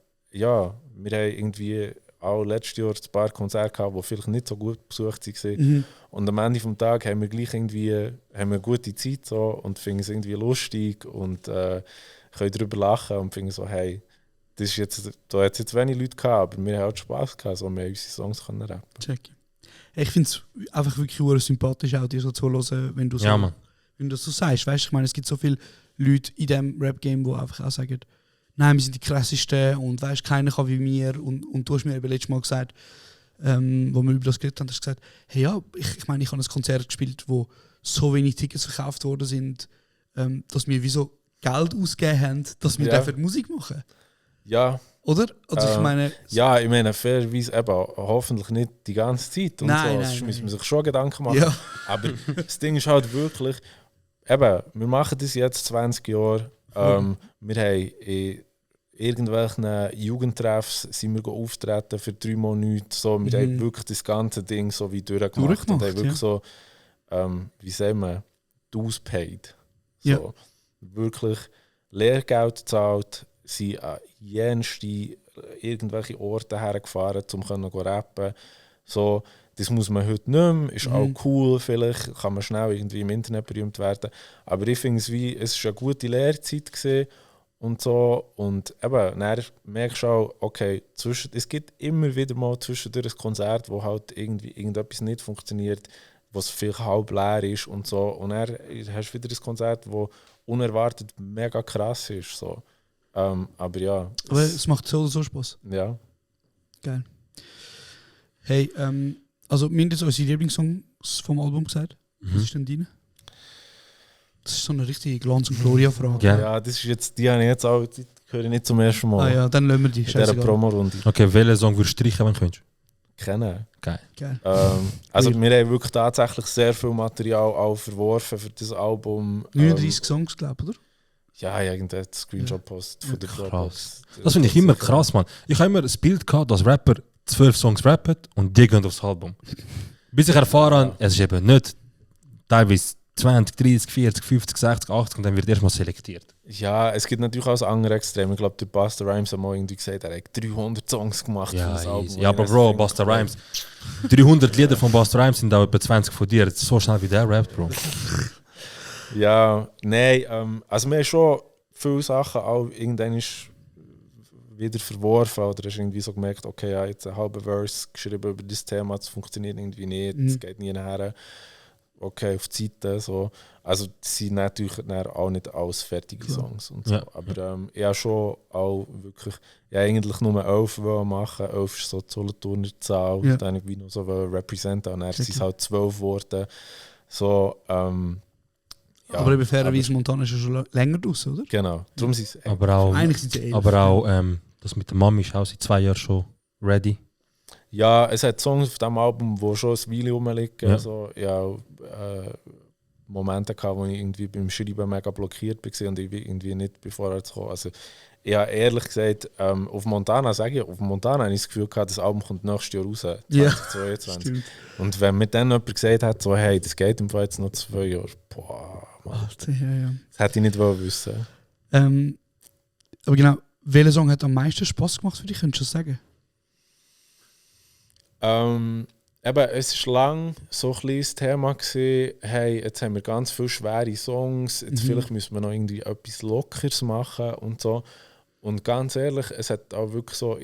irgendwie auch letztes Jahr ein paar Konzerte gehabt, die vielleicht nicht so gut besucht waren. Und am Ende des Tages haben wir gleich irgendwie eine gute Zeit so, und finden es irgendwie lustig und können darüber lachen und finden so, hey, das ist jetzt, da hat es jetzt wenig Leute gehabt, aber wir haben halt Spass gehabt, so wir haben unsere Songs können rappen. Checky. Ich finde es einfach wirklich sehr sympathisch, auch dir so zuhören, wenn du so, Ja, Mann. wenn du das so sagst. Weißt, ich meine, es gibt so viele Leute in diesem Rap-Game, die einfach auch sagen, nein, wir sind die krassesten und weißt, keiner kann wie wir. Und du hast mir eben letztes Mal gesagt, wo wir über das geredet haben, hast du gesagt, hey ja, ich meine, ich habe ein Konzert gespielt, wo so wenig Tickets verkauft worden sind, dass wir wie so Geld ausgegeben haben, dass wir dürfen Musik machen. Ja. Oder? Also ich meine... Ja, ich meine, fairerweise eben hoffentlich nicht die ganze Zeit und Nein, so. nein, Sonst müssen wir nein. sich schon Gedanken machen. Ja. Aber das Ding ist halt wirklich, eben, wir machen das jetzt 20 Jahre. Wir haben in irgendwelchen Jugendtreffs sind wir auftreten für 3 Monate. So, wir haben wirklich das ganze Ding so wie durchgemacht und haben wirklich so, wie sagen wir, auspaid. So, Ja. wirklich Lehrgeld gezahlt, sind an jenste irgendwelche Orte hergefahren, um zu rappen. So, das muss man heute nicht mehr, ist auch cool, vielleicht kann man schnell irgendwie im Internet berühmt werden. Aber ich finde es war eine gute Lehrzeit gewesen und so. Und eben, dann merkst du auch, okay, es gibt immer wieder mal zwischendurch ein Konzert, wo halt irgendwie irgendetwas nicht funktioniert, was vielleicht halb leer ist und so. Und dann hast du wieder ein Konzert, das unerwartet mega krass ist. So. Aber ja. Aber es macht so oder so Spaß. Ja. Geil. Hey, also wir haben jetzt unsere Lieblingssongs vom Album gesagt. Was ist denn deine? Das ist so eine richtige Glanz- und Gloria-Frage. Ja. Ja, das ist jetzt, die habe ich jetzt auch, die höre ich nicht zum ersten Mal. Ah ja, dann lassen wir die. in dieser Scheißegal. Promo-Runde. Okay, welchen Song würdest du streichen, wenn du könntest? Kennen. Geil. Geil. Also Cool. wir haben wirklich tatsächlich sehr viel Material auch verworfen für das Album. 39 Songs, glaube ich, oder? Ja, irgendein Screenshot-Post von der Dropbox. Das finde ich immer krass, Mann. Ich habe immer das Bild gehabt, dass Rapper 12 Songs rappen und die gehen aufs Album. Bis ich erfahren habe, es ist eben nicht teilweise 20, 30, 40, 50, 60, 80 und dann wird erstmal selektiert. Ja, es gibt natürlich auch das andere Extrem. Ich glaube, der Busta Rhymes hat mal irgendwie gesagt, er hat 300 Songs gemacht für das Album. Ja, aber Bro, Busta Rhymes. 300 Lieder von Busta Rhymes sind auch etwa 20 von dir. Das ist so schnell wie der rappt, Bro. Ja, nein, also wir haben schon viele Sachen auch irgendwann wieder verworfen oder hast irgendwie so gemerkt, okay, ja, jetzt einen halben Verse geschrieben über das Thema, das funktioniert irgendwie nicht, das geht nie nachher. Okay, auf die Seite, so. Also das sind natürlich dann auch nicht alles fertige Songs und so. Ja. Aber ich habe schon auch wirklich, ja eigentlich nur 11 machen, 11 ist so die Solothurner Zahl, Ja. dann irgendwie noch so representen und dann sind es halt 12 geworden. So, ja, aber eben fairerweise, Montana ist ja schon länger draus, oder? genau, darum sind es Aber auch, Eigentlich sind sie 11. aber auch das mit der Mami ist auch seit 2 Jahren schon ready. Ja, es hat Songs auf diesem Album, die schon ein Weile rumliegen. Ja. Also, ja, Momente gehabt, wo ich irgendwie beim Schreiben mega blockiert war und ich irgendwie nicht vorwärts kam. Also, ich habe ehrlich gesagt, auf Montana habe ich das Gefühl gehabt, das Album kommt nächstes Jahr raus, 2022. Stimmt. Und wenn mir dann jemand gesagt hat, so, hey, das geht im Fall jetzt noch 2 Jahre, boah, Mann, Ja. das hätte ich nicht wollen wissen. Aber genau, welcher Song hat am meisten Spaß gemacht für dich, könntest du das sagen? Eben, es war lang so ein kleines Thema gewesen, hey, jetzt haben wir ganz viele schwere Songs, jetzt vielleicht müssen wir noch irgendwie etwas Lockeres machen und so. Und ganz ehrlich, es hat auch wirklich so,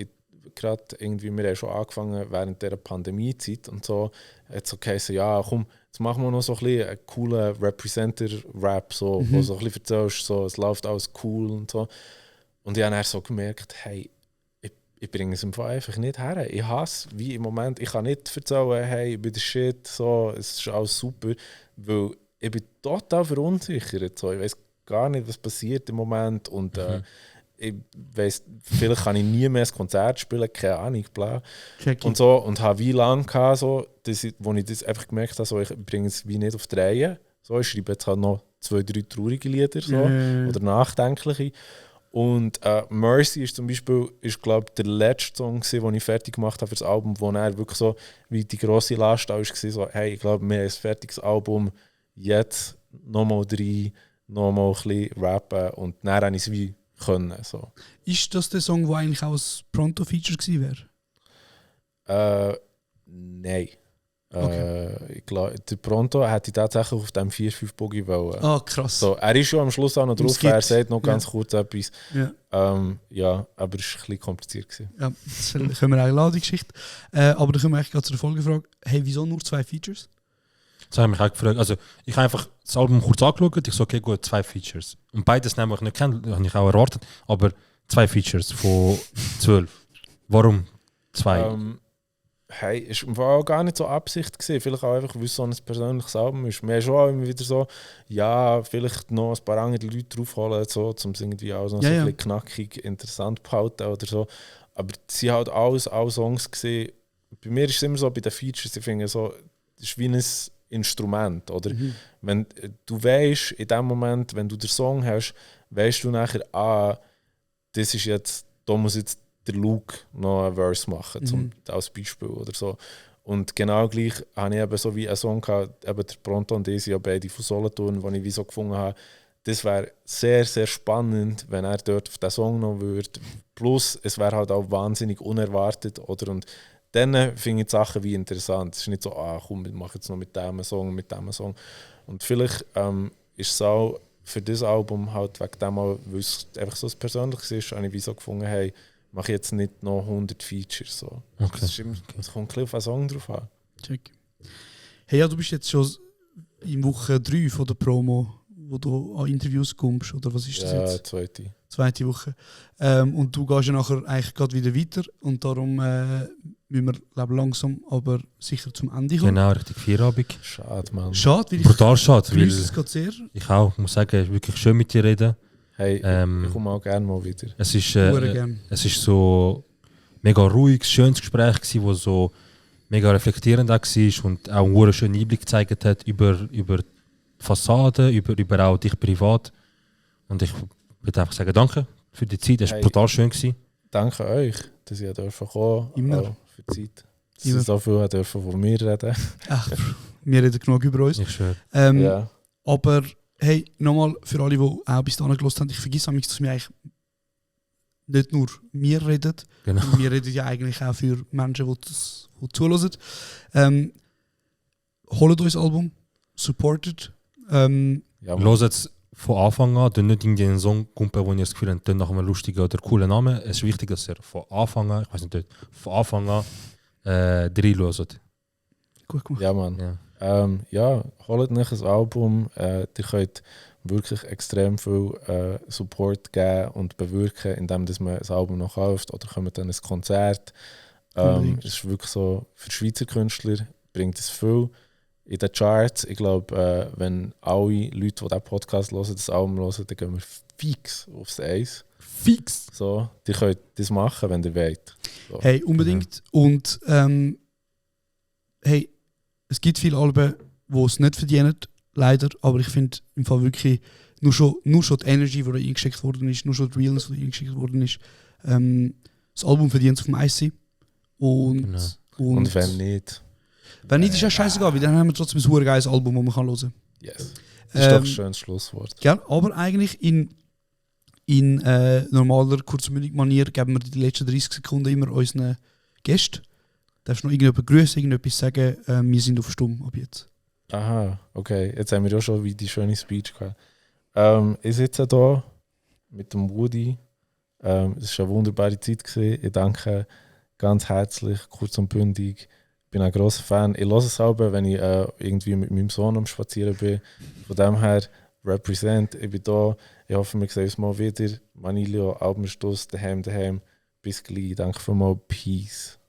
gerade irgendwie, wir haben schon angefangen während dieser Pandemiezeit und so, hat so geheißen, ja komm, jetzt machen wir noch so ein bisschen einen coolen Representer-Rap, so, wo so ein bisschen erzählst, so, es läuft alles cool und so. Und ich habe dann so gemerkt, hey, ich bringe es im Fall einfach nicht her. Ich hasse, wie im Moment, ich kann nicht erzählen, hey, ich bin der Shit, so, es ist alles super, weil ich bin total verunsichert. So. Ich weiß gar nicht, was passiert im Moment und ich weiss, vielleicht kann ich nie mehr ein Konzert spielen, keine Ahnung, bla. Und so, und habe wie lange gehabt, so, wo ich das einfach gemerkt habe, so, ich bringe es wie nicht auf die Reihe. So, ich schreibe jetzt halt noch 2, 3 traurige Lieder so, oder nachdenkliche. Und Mercy ist zum Beispiel, glaube ich, der letzte Song, den ich fertig gemacht habe für das Album, wo er wirklich so wie die grosse Last war, so, hey, ich glaube, wir haben ein fertiges Album, jetzt nochmal 3, nochmal ein bisschen rappen und dann habe ich es wie können. So. Ist das der Song, der eigentlich auch ein Pronto-Feature gewesen wäre? Nein. Okay. Ich glaube, der Pronto hätte ich tatsächlich auf dem 4-5-Boogie wollen. Ah, krass. So, er ist schon am Schluss auch noch drauf, er sagt noch ganz kurz etwas. Ja. Ja, aber es war ein bisschen kompliziert gewesen. Ja, das können wir eigentlich lassen, die Geschichte. Aber dann kommen wir eigentlich gerade zu der Folgefrage. Hey, wieso nur 2 Features? Das habe ich mich auch gefragt. Also, ich habe einfach das Album kurz angeschaut. Ich so, okay, gut, 2 Features. Und beides nämlich nicht kennen, habe ich auch erwartet. Aber 2 Features von 12. Warum 2? Hey, ist im Fall auch gar nicht so Absicht gewesen. Vielleicht auch einfach, weil es so ein persönliches Album ist. Wir haben schon auch immer wieder so, ja, vielleicht noch ein paar andere Leute draufholen, so, um es irgendwie auch so, ein bisschen knackig, interessant zu behalten oder so. Aber sie halt alles Songs gesehen. Bei mir ist es immer so, bei den Features, ich finde so, das ist wie ein Instrument, oder? Wenn du weißt, in dem Moment, wenn du den Song hast, weißt du nachher, das ist jetzt, da muss jetzt der Luke noch einen Verse machen, als Beispiel oder so. Und genau gleich habe ich eben so wie einen Song gehabt, eben der Pronto und ich, ja beide von Solothurn, wo ich wie so gefunden habe, das wäre sehr, sehr spannend, wenn er dort auf den Song noch würde. Plus, es wäre halt auch wahnsinnig unerwartet, oder? Und dann finde ich die Sachen wie interessant. Es ist nicht so, komm, wir machen jetzt noch mit diesem Song, mit diesem Song. Und vielleicht ist es auch für dieses Album halt wegen dem, weil es einfach so persönlich ist, habe ich wie so gefunden, hey, mache ich jetzt nicht noch 100 Features. So. Okay. Es kommt ein bisschen auf einen Song drauf an. Check. Hey, ja, du bist jetzt schon in Woche 3 von der Promo, wo du an Interviews kommst, oder was ist das jetzt? Ja, zweite Woche. Und du gehst ja nachher eigentlich gerade wieder weiter und darum müssen wir langsam, aber sicher zum Ende kommen. Genau, richtig Feierabend. Schade, Mann. Schade, weil Brutal schade. ich es gerade sehr. Ich auch, muss sagen, es ist wirklich schön mit dir reden. Hey, ich komme auch gerne mal wieder. Es ist so mega ruhiges, schönes Gespräch gewesen, wo so mega reflektierend auch war und auch einen schönen Einblick gezeigt hat über die Fassade, über auch dich privat. Und ich würde einfach sagen, danke für die Zeit, es war brutal schön gewesen. Danke euch, dass ihr kommen auch für die Zeit. Dass ihr so viel dürfen von mir reden. Ach, wir reden genug über uns. Ich schwöre. Ja. Aber hey, nochmal für alle, die auch bis dahin gehört haben, ich vergesse manchmal, dass wir eigentlich nicht nur wir reden, Genau. wir reden ja eigentlich auch für Menschen, die zuhören. Holt euch das Album, supportet. Los jetzt von Anfang an, nicht in den Song kumpen, wo ihr das Gefühl habt, nach einem lustigen oder coolen Namen. Es ist wichtig, dass ihr von Anfang an, ich weiß nicht, von Anfang an reinhört. Gut gemacht. Ja, Mann. Ja, holt euch ein Album. Ihr könnt wirklich extrem viel Support geben und bewirken, indem dass man das Album noch kauft oder kommt dann ein Konzert. Es ist wirklich so, für Schweizer Künstler bringt es viel in den Charts. Ich glaube, wenn alle Leute, die diesen Podcast hören, das Album hören, dann gehen wir fix aufs Eis. Fix. So, die könnt das machen, wenn ihr wollt. So. Hey, unbedingt. Und hey, es gibt viele Alben, die es nicht verdienen, leider, aber ich finde im Fall wirklich nur schon die Energy, die da eingesteckt worden ist, nur schon die Realness, die da eingesteckt worden ist. Das Album verdient es vom IC. Und wenn nicht? Wenn nicht, ist ja scheißegal, weil dann haben wir trotzdem ein super geiles Album, das man hören kann. Yes. Das ist doch ein schönes Schlusswort. Ja, aber eigentlich in normaler, kurzmündiger Manier geben wir die letzten 30 Sekunden immer unseren Gästen. Darfst du noch irgendjemand grüßen, irgendetwas sagen? Wir sind auf Stumm ab jetzt. Aha, okay. Jetzt haben wir ja schon wie die schöne Speech gehabt. Ich sitze hier mit dem Woody. Es war eine wunderbare Zeit gewesen. Ich danke ganz herzlich, kurz und bündig. Ich bin ein grosser Fan. Ich höre es selber, wenn ich irgendwie mit meinem Sohn am Spazieren bin. Von dem her, represent. Ich bin da. Ich hoffe, wir sehen uns mal wieder. Manilio, Albumstoß, daheim. Bis gleich. Danke für mal. Peace.